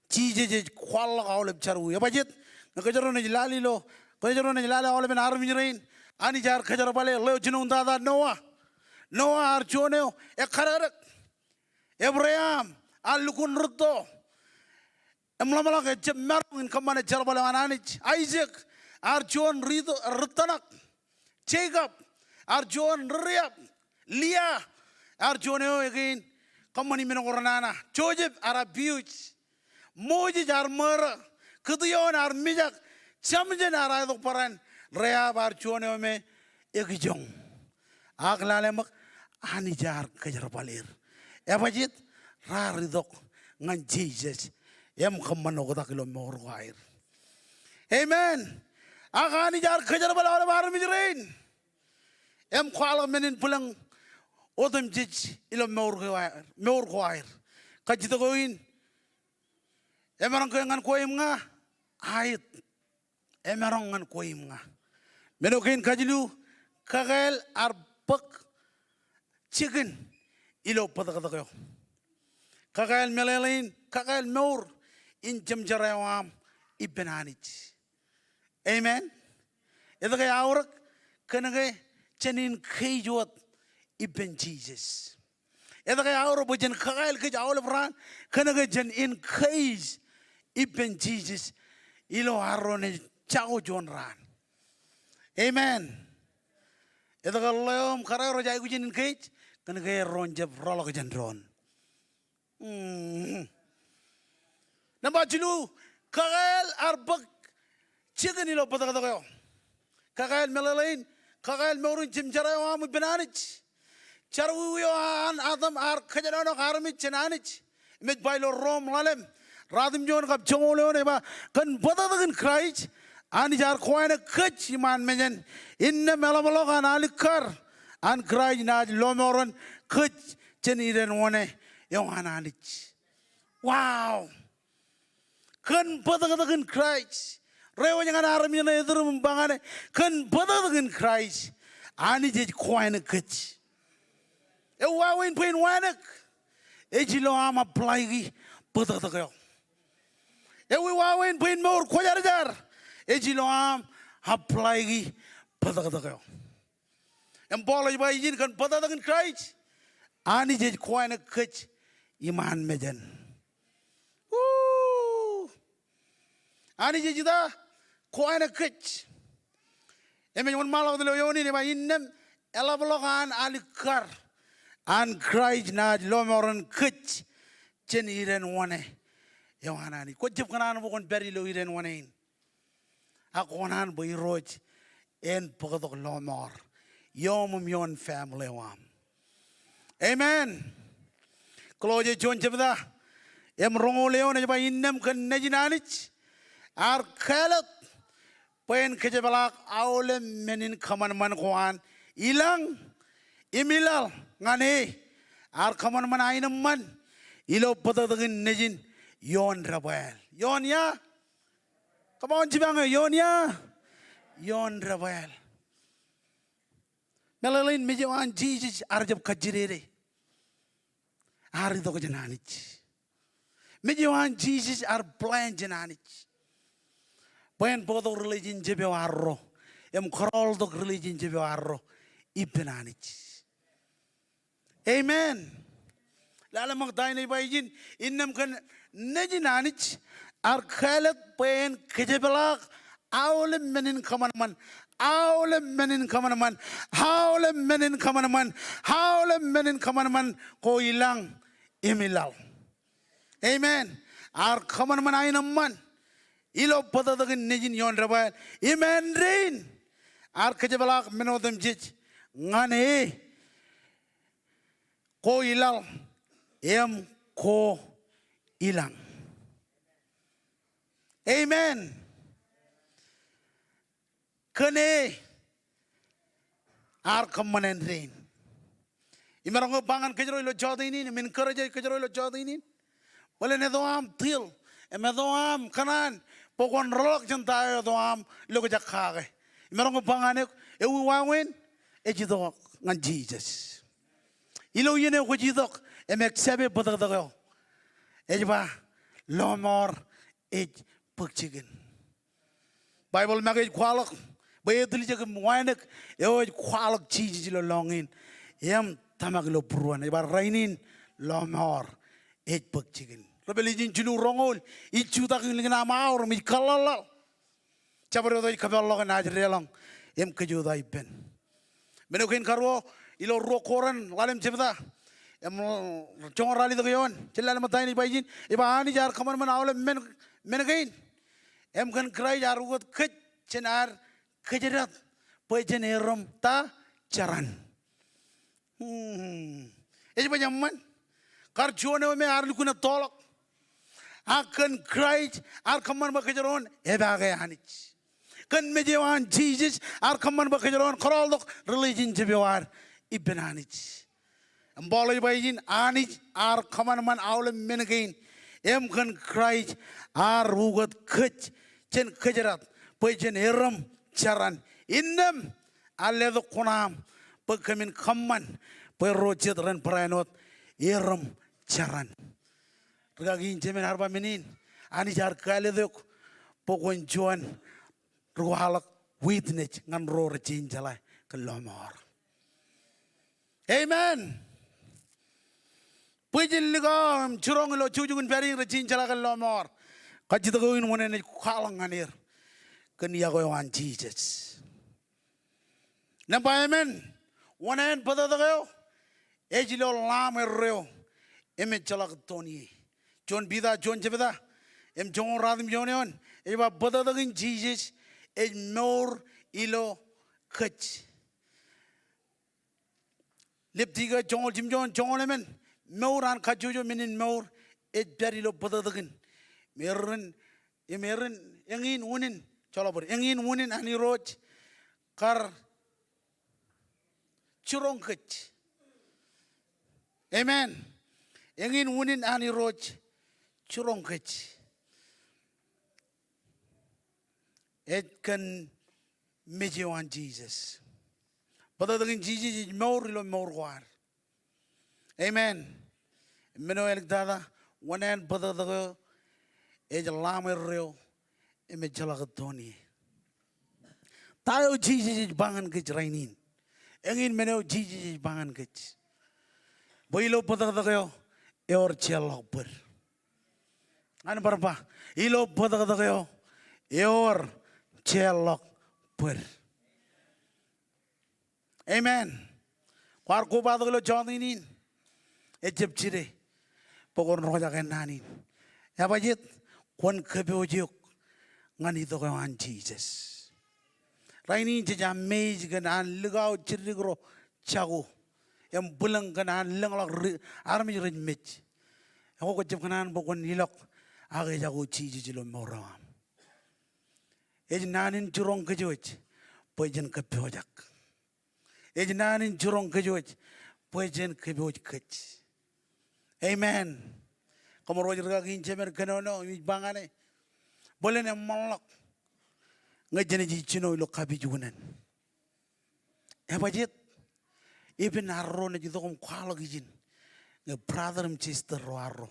Jisōs ej kwaḷọk aolep jerọwiwi. Ebajet, ñe kōjro naaj lale ilo, kōjro naaj lale aolepen armej rein, Anij ear kōjerbale ḷeo jinoin tata Noa. Noa ear juon eo ekadekdek. Ebream ear lukkuun rūtto im ḷōmṇak, ejjab maroñ in kōṃṃane jerbal eo an Anij. Aisak ear juon rūtto, rūttoṇak. Jekob ear juon ri-riab. Lia ear juon eo ekein kōṃṃani men ko renana. Josep ear abuse. Moses ear murder. Gideon ear mijak. Samson ear aetok barāinwōt. Rahab ear juon eo me ekijoñ. Ak lale ṃōk, Anij ear kōjerbal er. Ebajet, raar itok ñan Jisōs im kōṃṃan oktak ilo mour ko aer. Amen. Ak Anij ear kōjerbal aolep armej rein im kwaḷọk men in bwilōñ otemjej ilo mour ko aer, mour ko aer. Kajjitōk eo in, emaroñ ke ñan kwe im ña? Aet. Emaroñ ñan kwe im ña. Men eo kein kajilu, kakāāl ear bōk jikin ilo bōtōktōk eo. Kakāāl meḷeḷein, kakāāl mour in jemjerā eo aṃ ippān Anij. Amen. Etke aorōk? Kōnke jen engage wōt ippān Jisōs. Etke aorōk bwe jen kakāāl kōj aolep raan? Kōnke jen engage ippān Jisōs ilo arro naaj jako juon raan. Amen. etke ḷeo im kōrā ro rej aikuj in kōj? Kōnke ro ren jab rọọlḷọk jān doon. Mm. Nōṃba jilu, kakāāl ear bōk jikin ilo bōtōktōk eo. Kakāāl meḷeḷein, kakāāl mour in jemjerā eo aṃ ippān Anij. Jerọwiwi eo an Adam ear kōjenolọk armej jān Anij. Im ej ba ilo Rom ḷalem, ratimjuon kab joñoul eoon ej ba, kōn bōtōktōkin Kraist, Anij ear kowānōk kōj iṃaan mejān. Innām eḷapḷọk an alikkar an Kraist naaj lọmọọren kōj jān iren wōṇe eo an Anij. Wow! Kōn bōtōktōkin Kraist. Reiwōj ñan armej ṇe etur im ba ñan e, kōn bōtōktōkin Kraist, Anij ej kowānōk kōj. Ewāween bwe in wānōk, ej ilo aṃ apply-i bōtōktōk eo. Ewāween bwe in mour kwōjarjar, ej ilo aṃ apply-i bōtōktōk eo. Im Paul ej ba ijin kōn bōtōktōkin Kraist, Anij ej kowānōk kōj iṃaan mejān. Woo! Anij ej ita? Kowānōk kōj. Im ej wōnṃaanḷọk ilo eoon in ej ba innām eḷapḷọk an alikkar an Kraist naaj lọmọọren kōj jān iren wōṇe eo an Anij. Kwō jab kōṇaan bwe kwōn pād ilo iren wōṇe in. Ak kōṇaan bwe Irooj en bōktok lọmọọr ioṃ im ioon family eo aṃ. Amen. Kolosse juon jebta im roñoul eoon ej ba innām kōn nejin Anij ear kāālōt bwe en kōjepḷaak aolep men in kōṃanṃan ko an ilañ im ilaḷ ñan e. Ear kōṃanṃan aenōṃṃan ilo bōtōktōkin nejin ioon debwāāl. Ioon ia? Come on, jipañ eo, ioon ia? Ioon debwāāl. Meḷeḷein mej eo an Jisōs ear jab kajjidede. Ear itok jān Anij. Mej eo an Jisōs ear plan jān Anij. Bwe en bōktok relationship eo arro im kōrọọltok relationship eo arro ippān Anij. Amen. Lale ṃōk ta in ej ba ijin, innām kōn nejin Anij ear kāālōt bwe en kōjepḷaak aolep men in kōṃanṃan, aolep men in kōṃanṃan, aolep men in kōṃanṃan, aolep men in kōṃanṃan ko ilañ im ilaḷ. Amen. Ear kōṃanṃan aenōṃṃan ilo bōtōktōkin nejin ioon debwāāl im āindein ear kōjepḷaak men otemjej ñan e ko ilaḷ im ko ilañ. Amen. Kōn e ear kōṃṃan āindein. Imaroñ ke ba ñan kōjro ilo jọteen in, im encourage kōjro ilo jọteen in, bōlen etto aṃ deal im etto aṃ kōṇaan bwe kwōn rọọlḷọk jān ta eo etto aṃ lokjak kake. Imaroñ ke ba ñan eok, ewi wāween? Ej itok ñan Jisōs. Ilo iien eo kwōj itok im accept e bōtōktōk eo, ej ba lọmọọr ej bōk jikin. Baibōḷ make ej kwaḷọk bwe etiljek im wānōk eo ej kwaḷọk Jisōs ilo lọñiin im tōmak ilo būruon. Ej ba rainin lọmọọr ej bōk jikin. Revelation jilu roñoul ij jutak ilikin aṃ aor im ij kōḷḷaḷḷaḷ. Jabdewōt eo ej kōpeḷḷọk enaaj deḷọñ im kōjota ippān. Men eo kein karuo ilo ruo Korint ḷalem jebta im joñoul ralitōk eoon. Jen lale ṃōk ta in ej ba ijin, ej ba Anij ear kōṃanṃan aolep men, men kein. Im kōn Kraist ear ukōt kōj jān ad kōjdat bwe jen erom ta? Jeran. Hmm. Ej baj eṃṃan. Kar juon eo me ear lukkuun ettoḷọk. Ak kōn Kraist ear kōṃṃan bwe kōjro en epaake Anij. Kōn mej eo an Jisōs ear kōṃṃan bwe kōjro en kōrọọltok relationship eo ad ippān Anij. Im Paul ej ba ijin, Anij ear kōṃanṃan aolep men kein. Im kōn Kraist ear ukōt kōj jān kōjdat bwe jen erom jeran. Innām ear letok kuṇaaṃ bwe kōmin kōṃṃan bwe ro jet ren barāinwōt erom jeran. Rikaki in, jemān, ear ba men in, Anij ear kāālōt eok bwe kwōn juon ri kwaḷọk witness ñan ro rej jein jeḷā kōn lọmọọr. Amen. Bwe jen likao im jiroñ ilo jukjuk in pād in rej jein jeḷā kōn lọmọọr. Kajjitōk eo in unin ej kwaḷọk ñan er kōn iọkwe eo an Jisōs. Nōṃba emān, wōṇāān bōtōktōk eo ej ilo Lamb erreo im ejjeḷọk tōn ie. Juon Piter juon jebta im joñoul ruatimjuon eoon ej ba bōtōktōkin Jisōs ej mour ilo kōj. Leviticus joñoul jimjuon joñoul emān, mour an kajjojo men in mour ej pād ilo bōtōktōkin. Im erin, im erin, eñin unin, joḷọk bōd, eñin unin an Irooj kar jiroñ kōj. Amen. Eñin unin an Irooj jiroñ kōj. Ej kōn mej eo an Jisōs. Bōtōktōkin Jisōs ej mour ilo mour ko ad. Amen. Men eo āliktata, wōṇāān bōtōktōk eo ej Lamb erreo im ejjeḷọk tōn ie. Ta eo Jisōs ej ba ñan kōj rainin? Eñin men eo Jisōs ej ba ñan kōj. Bwe ilo bōtōktōk eo ewōr jeorḷọk bōd. Ñan bar ba, ilo bōtōktōk eo ewōr jeorḷọk bōd. Amen. Kwaar kobatok ilo jọteen in, ejab jide bwe kwōn roñjake naan in. Ebajet kwōn kōpooj eok ñan itok eo an Jisōs. Rainin jej amazed kōn an likao jiddik ro jako im bwilōñ kōn an lōñḷọk ri-, armej rej mej. Ekwe kwōjab kōṇaan bwe kwōn ilọk ak ejako Jisōs ilo mour eo aṃ. Ej naan in jiroñ kōjwōj bwe jen kōppojak. Ej naan in jiroñ kōjwōj bwe jen kōpooj kōj. Amen. Kōmro ej rikaki in jemān kōnono im ij ba ñan e, bōlen eṃṃanḷọk ñe jenaaj ijjino ilo kapijuknen. Ebajet, epen arro naaj itok im kwaḷọk ijin ñe brother im sister ro arro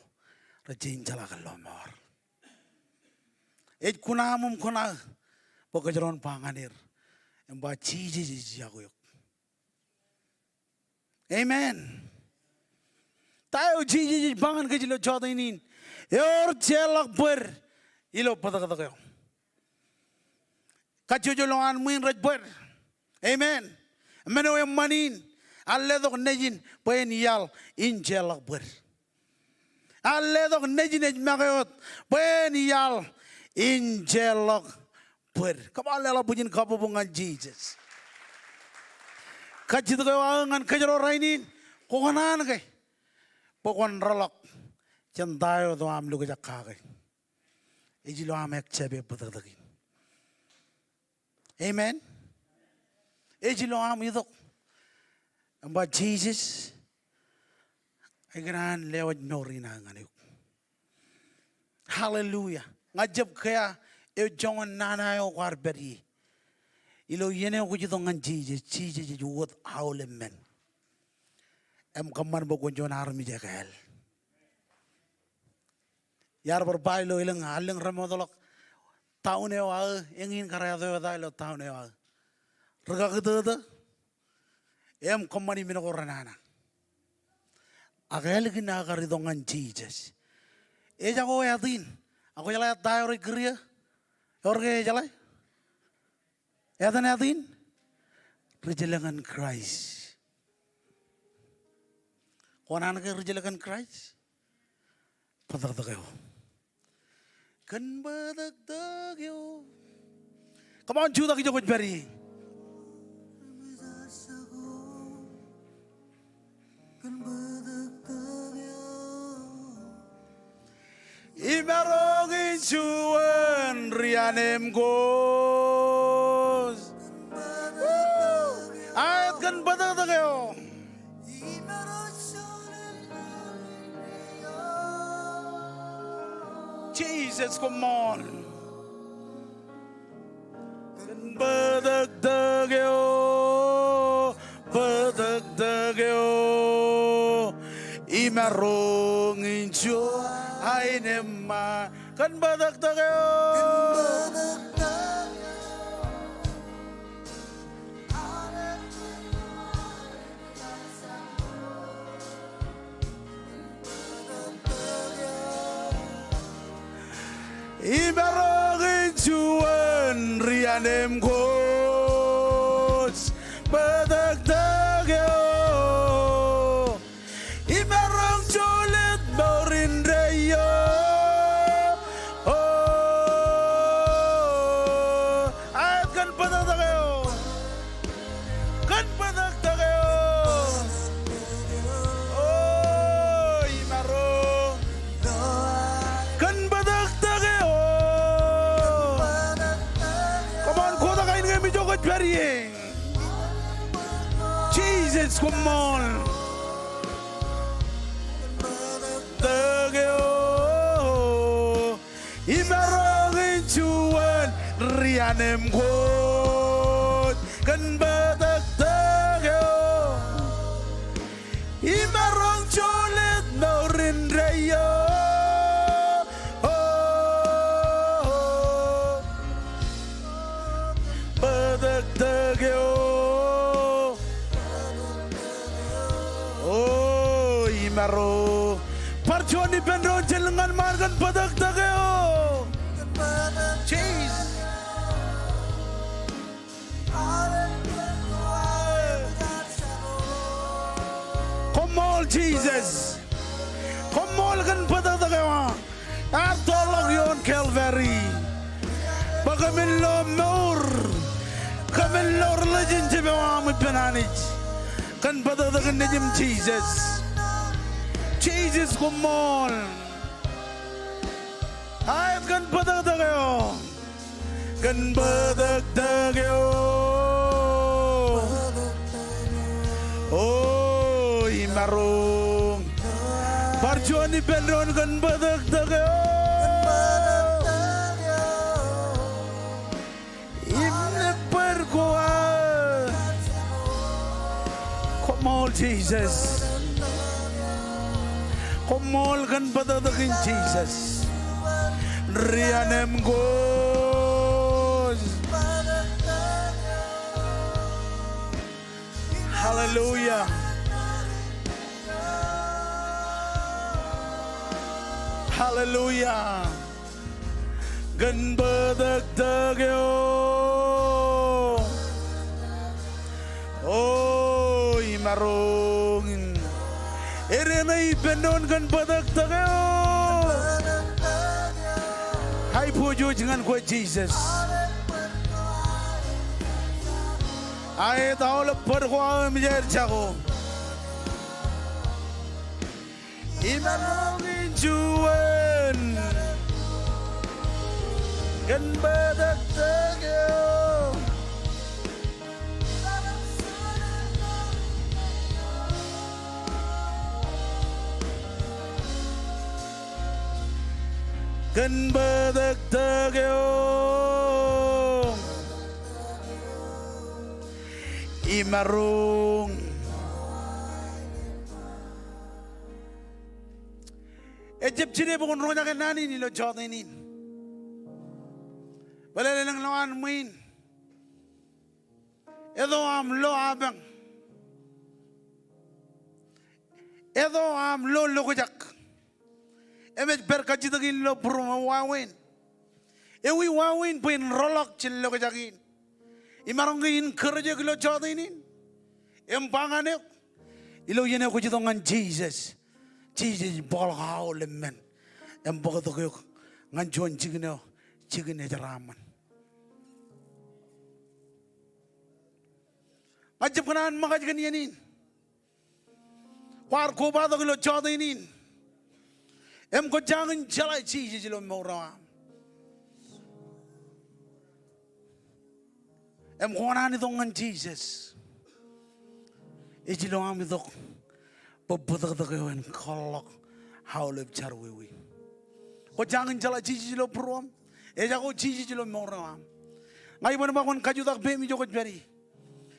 rej jañin jeḷā kōn lọmọọr. Ej kuṇaṃ im kuṇaō bwe kōjro en ba ñan er im ba Jisōs ej jako eok. Amen. Ta eo Jisōs ej ba ñan kōj ilo jọteen in? Ewōr jeorḷọk bōd ilo bōtōktōk eo. Kajjojo lowaan ṃwiin rej bōd. Amen. Men eo eṃṃan in, ear letok nejin bwe en iaḷ in jeorḷọk bōd. Ear letok nejin ej make wōt bwe en iaḷ in jeorḷọk bōd. Kōṃṃan leḷọk bwijin kabbokbok ñan Jisōs. Kajjitōk eo aō ñan kōjro rainin, kwō kōṇaan ke bwe kwōn reḷọk jān ta eo eo aṃ lukjak kake. Ej ilo aṃ ekjab bōtōktōk in. Amen. Ej ilo aṃ itok im ba Jisōs, ikōṇaan lewōj mour in aō ñan eok. Hallelujah. Ña ij jab kea eo joñan nana eo kwaar pād ie. Ilo iien eo kwōj itok ñan Jisōs, Jisōs ej wōt aolep men. Im kōṃṃan bwe kwōn juon armej ekāāl. Iar bar ba ilo elōñ, allōñ remootḷọk taun eo aō, eñin kar āt eo eta ilo taun eo aō. Rikakūtōtō im kōṃṃani men ko renana. Ak ālikin aō kar itok ñan Jisōs, ejako āt in. Ak kwō jeḷā āt ta eo rej kūr eō? Ewōr ke ejeḷā? Etan āt in? Ri-jeḷā kōn Kraist. Kwō kōṇaan ke ri-jeḷā kōn Kraist? Bōtōktōk eo. Kōn bōtōktōk eo. Come on, jutak ijo kwōj pād ie. Imaroñ in juon ri anemkwōj. Aet, kōn bōtōktōk eo. Jisōs, come on. Kōn bōtōktōk eo, bōtōktōk eo, imaroñ in juon aenōṃṃan. Kōn bōtōktōk eo. Imaroñ in juon ri anemkwōj, bōtōktōk eo. Imaroñ jolōt mour indeeo. O, aet kōn bōtōktōk eo. Kōn bōtōktōk eo. O, imaroñ. Kōn bōtōktōk eo. Come on, kotak ainikiōṃ ijo kwōj pād ie. Jisōs, koṃṃool. Tōk eo. Imaroñ in juon ri anemkwōj kōn bōtōktōk eo. Imaroñ jolōt mour indeeo. O, bōtōktōk eo. O, imaroñ. Bar juon ippān doon jān lōñ ñan ṃaan kōn bōtōktōk eo. Jeez. Koṃṃool Jisōs. Koṃṃool kōn bōtōktōk eo aṃ. Ear tọọrḷọk ioon Calvary. Bwe kōmin lo mour. Kōmin lo relationship eo aṃ ippān Anij. Kōn bōtōktōkin Nejiṃ Jisōs. Jisōs koṃṃool. Aet kōn bōtōktōk eo. Kōn bōtōktōk eo. O, imaroñ. Bar juon ippān doon kōn bōtōktōk eo. Im nōbar ko aō. Koṃṃool Jisōs. Koṃṃool kōn bōtōktōkin Jisōs. Ri anemkwōj. Hallelujah. Hallelujah. Kōn bōtōktōk eo. O, imaroñ in. Edeṇe ippān doon kōn bōtōktōk eo. Aiboojoj ñan kwe Jisōs. Aet, aolep bōd ko aō im jar jako. Imaroñ in juon kōn bōtōktōk eo. Kōn bōtōktōk eo. Imaroñ. Ejjab jide bwe kwōn roñjake naan in ilo jọteen in. Bōlen elōñ lowaan ṃwiin. Eto aṃ lo apañ. Eto aṃ lo lokjak. Im ej pād kajjitōk in ilo būruōm eo wāween. Ewi wāween bwe en rōḷọk jān lokjak in. Imaroñ ke in encourage eok ilo jọteen in. Im ba ñan eok. Ilo iien eo kwōj itok ñan Jisōs. Jisōs ej bōkḷọk aolep men. Im bōktok eok ñan juon jikin eo, jikin ejeraaṃṃan. Ña ij jab kōṇaan ṃōkaj kōn iien in. Kwaar kobatok ilo jọteen in. Im kwō jañin jeḷā Jisōs ilo mour eo aṃ. Im kwō kōṇaan itok ñan Jisōs. Ej ilo aṃ itok. Bwe bōtōktōk eo en kōḷḷọk aolep jerọwiwi. Kwō jañin jeḷā Jisōs ilo būruōm. Ejako Jisōs ilo mour eo aṃ. Ña iban ba kwōn kajutak peiṃ ijo kwōj pād ie.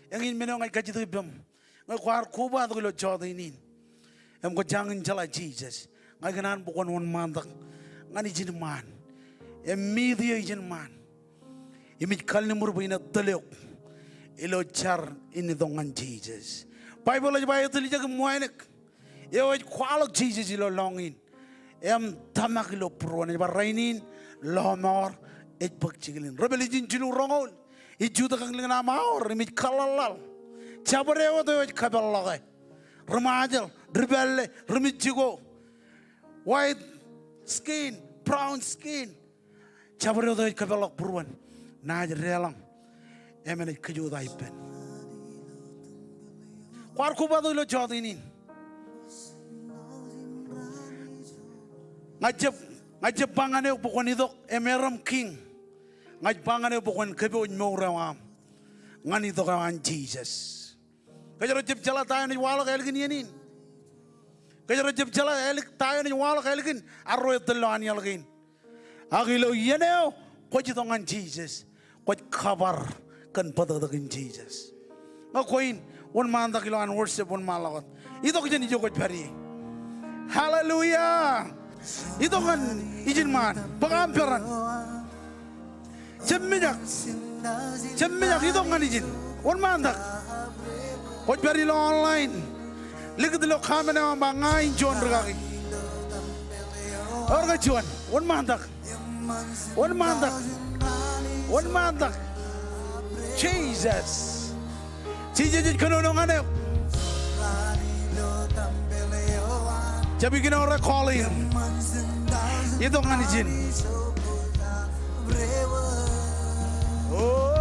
Eñin men eo ña ij kajjitōk ippaṃ. Ñe kwaar kobatok ilo jọteen in im kwō jañin jeḷā Jisōs, ña ikōṇaan bwe kwōn wōnṃaantak ñan ijin ṃaan im meet eō ijin ṃaan. Im ij kalliṃur bwe innem tōl eok ilo jar in itok ñan Jisōs. Baibōḷ ej ba eo tiljek im wānōk, eo ej kwaḷọk Jisōs ilo lọñiin im tōmak ilo būruon, ej ba rainin, lọmọọr, ej bōk jikin in. Revelation jilu roñoul, ij jutak ālikin aṃ aor im ij kōḷḷaḷḷaḷ Jabdewōt eo ej kōpeḷḷọke. Ri Ṃajeḷ, ri pālle, ri Mexico. White skin, brown skin. Jabdewōt eo ej kōpeḷḷọk būruon. Naaj deḷọñ. Emān ej kōjota ippān. Kwaar kobatok ilo jọteen in. Ña ij jab, ña ij jab ba ñan eok bwe kwōn itok im erom kiiñ. Ña ij ba ñan eok bwe kwōn kōpooj mour eo aṃ ñan itok eo an Jisōs. Kōjro jab jeḷā ta eo enaaj waḷọk ālikin iien in. Kōjro jab jeḷā ālik, ta eo enaaj waḷọk ālikin arro ettōr ilo anniōḷ kein. Ak ilo iien eo kwōj itok ñan Jisōs, kwōj kōbar kōn bōtōktōkin Jisōs. Ñe kwe in, wōnṃaantak ilowaan worship, wōnṃaanḷọk wōt. Itok jān ijo kwōj pād ie. Hallelujah. Itok ñan ijin ṃaan, bōk aṃ peran. Jab mijak. Jab mijak, itok ñan ijin. Wōnṃaantak. Kwōj pād ilo online. Likūt ilo comment eo aṃ ba ña in juon rikaki. Ewōr ke juon. Wōnṃaantak. Wōnṃaantak. Wōnṃaantak. Jisōs. Jisōs ej kōnono ñan eok. Jab ignore calling. Itok ñan ijin. Oh.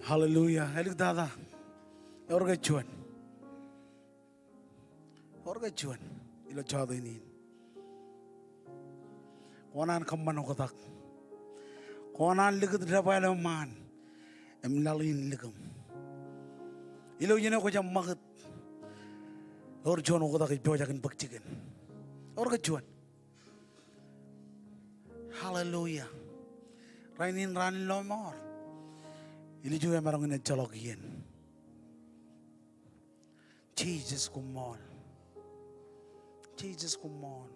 Hallelujah. Āliktata. Ewōr ke juon. Ewōr ke juon ilo jọteen in. Kwō naan kōṃṃan oktak. Kwō naan likūt debwāāl eo ṃaan im laḷ in likūṃ. Ilo iien eo kwō jab ṃakūt, ewōr juon oktak ej pojak in bōk jikin. Ewōr ke juon. Hallelujah. Rainin raan in lọmọọr. Ilju emaroñ in ejjeḷọk iien. Jisōs koṃṃool. Jisōs koṃṃool.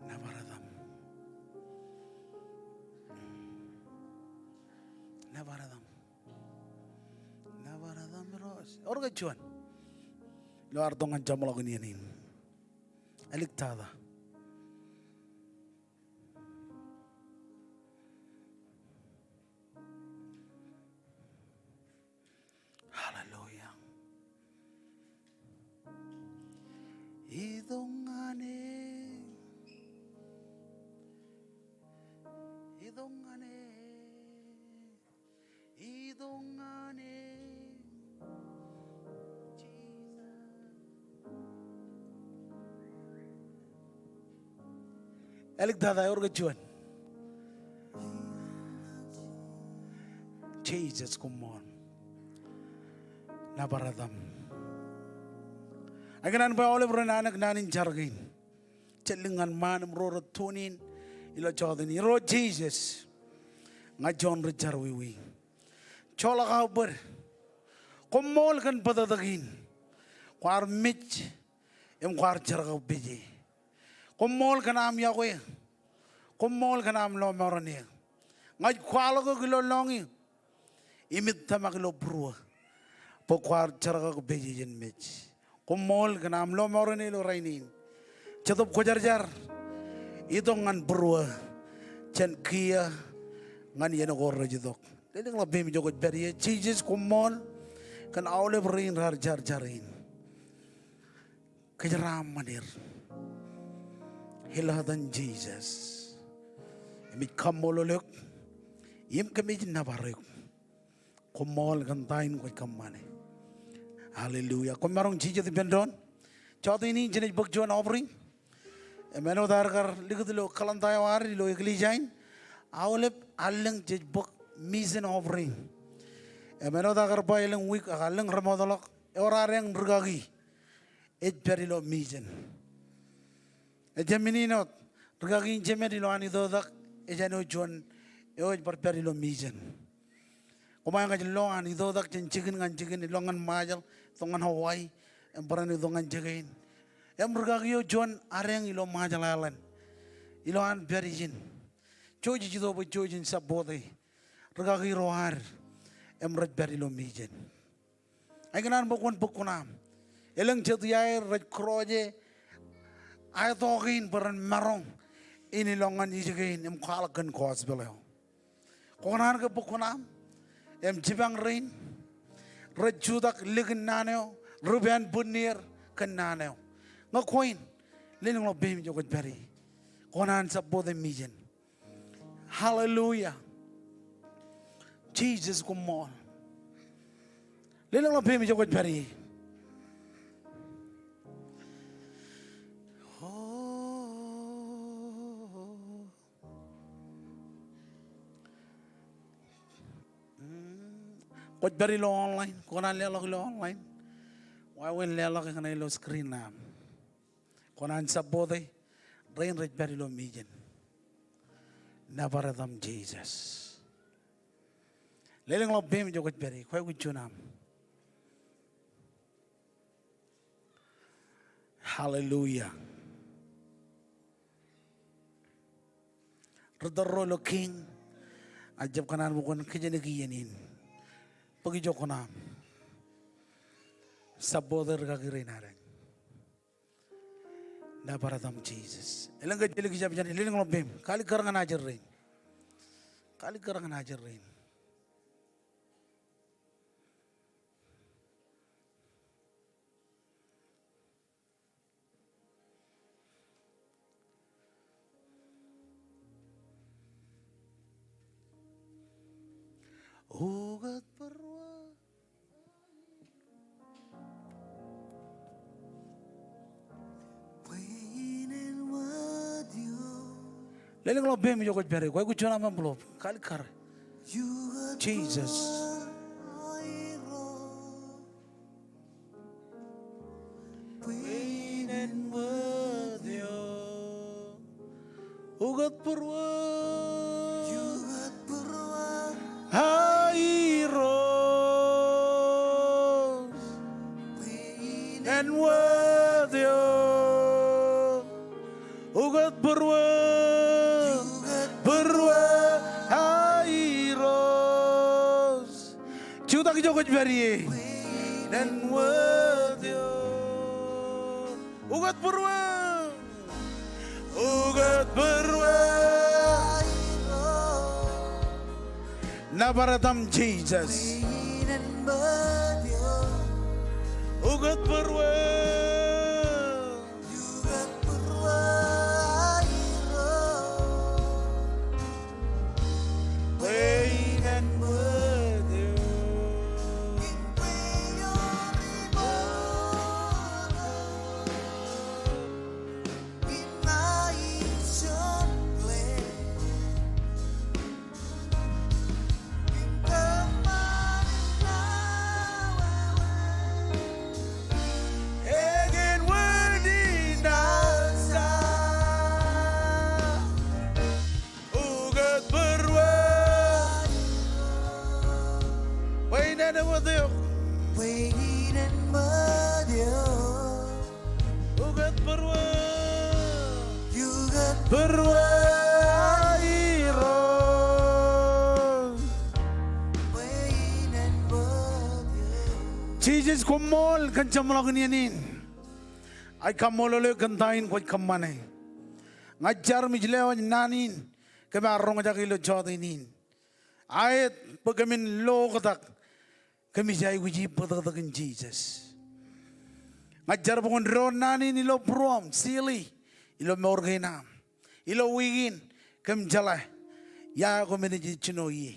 Nōbar etaṃ. Nōbar etaṃ. Nōbar etaṃ Irooj. Ewōr ke juon ilo ad itok ñan jeṃḷọkin iien in? Āliktata. Hallelujah. Itok ñan e. Itok ñan e. Itok ñan e. Jisōs. Āliktata, ewōr ke juon? Jisōs koṃṃool. Nōbar etaṃ. Ikōṇaan bwe aolep ren anōk naan in jar kein. Jen lōñ ñan ṃaan im ro rej tune in ilo jọteen in. Irooj Jisōs, ña juon ri jerọwiwi. Joḷọk aō bōd. Koṃṃool kōn bōtōktōkin. Kwaar mej im kwaar jerkakpeje. Koṃṃool kōn aṃ iọkwe. Koṃṃool kōn aṃ lọmọọren eō. Ña ij kwaḷọk eok ilo lọñiō im ij tōmak ilo būruō bwe kwaar jerkakpeje jān mej. Koṃṃool kōn aṃ lọmọọren eō ilo rainin. Jetōb Kwōjarjar, itok ñan būruō jān kiiō ñan iien ko rej itok. Lelōñḷọk peiṃ ijo kwōj pād ie. Jisōs koṃṃool. kōn aolep rein raar jar jar in. Kōjeraaṃṃan er. Ilo etan Jisōs im ij kaṃṃoolol eok im kōmij nōbar eok. Koṃṃool kōn ta in kwōj kōṃṃane. Hallelujah. Koṃ maroñ jijet ippān doon. Jọteen in jenaaj bōk juon offering. Im āinwōt aer kar likūt ilo kalendar eo ad ilo eklejia in, aolep allōñ jej bōk mission offering. Im āinwōt aō kar ba elōñ wiik ak allōñ remootḷọk, ewōr ad eñ rikaki ej pād ilo mission. Ejjab men in wōt, rikaki in jemed ilo an itoitak, ej āinwōt juon eo ej bar pād ilo mission. Koṃ eañ kōj lo an itoitak jān jikin ñan jikin, ilọk ñan Ṃajeḷ, itok ñan Hawaii, im barāinwōt itok ñan jikin. Im rikaki eo juon ad eñ ilo Ṃajeḷ Island, ilo an pād ijin. Jouj ej itok bwe jouj in support e rikaki ro ad im rej pād ilo mission. Ij kōṇaan bwe kwōn bōk kuṇaaṃ. Elōñ jet iaer rej kūroje aetok in bwe ren maroñ in ilọk ñan ijin kein im kwaḷọk kōn gospel eo. Kwō kōṇaan ke bōk kuṇaaṃ im jipañ rein rej jutak likin naan eo, ri pān bwinnier kōn naan eo? Ñe kwō in, lelōñḷọk peiṃ ijo kwōj pād ie. Kwō kōṇaan support e mission. Hallelujah. Jisōs koṃṃool. Lelōñḷọk peiṃ ijo kwōj pād ie. Kwōj pād ilo online, kwō kōṇaan leḷọk ilo online. Wāween leḷọk eñṇe ilo screen eo aṃ. Kwō kōṇaan support e rein rej pād ilo mission. Nōbar etaṃ Jisōs. Lelōñḷọk peiṃ ijo kwōj pād ie, kwōj aikuj juon aṃ. Hallelujah. Ri tōl ro ilo kiiñ, ij jab kōṇaan bwe kwōn kijeneki iien in. Bōk ijo kuṇaaṃ. Support e rikaki rein ad eñ. Nōbar etaṃ Jisōs. Elōñ ke jelik ijab jān e, lelōñḷọk peiṃ. Kalikkar ñan ajri rein. Kalikkar ñan ajri rein. Ukōt būruō. Lelōñḷọk peiṃ ijo kwōj pād ie. Kwōj aikuj juon aṃ envelope. Kalikkar. Jisōs. Ukōt būruō. Airos. Āinwōt eo. Ukōt būruō. Būruō. Airos. Jutak ijo kwōj pād ie. Āinwōt eo. Ukōt būruō. Ukōt būruō. Nōbar etaṃ Jisōs. Ukōt būruō. Ukōt būruō. Bwe in āinwōt eok. Bwe in āinwōt eok. Ukōt būruō. Ukōt būruō. Airos. Bwe in āinwōt eok. Jisōs koṃṃool kōn jeṃḷọkin iien in. Ij kaṃṃoolol eok kōn ta in kwōj kōṃṃane. Ña ij jar im ij lewōj naan in kōm ar roñjake ilo jọteen in. Aet bwe kōmin lo oktak Kōmij aikuji bōtōktōkin Jisōs. Ña ij jar bwe kwōn doon naan in ilo būruōm, Sili, ilo mour kein aṃ. Ilo wiik in, kōm jeḷā ia ko men ej jino ie.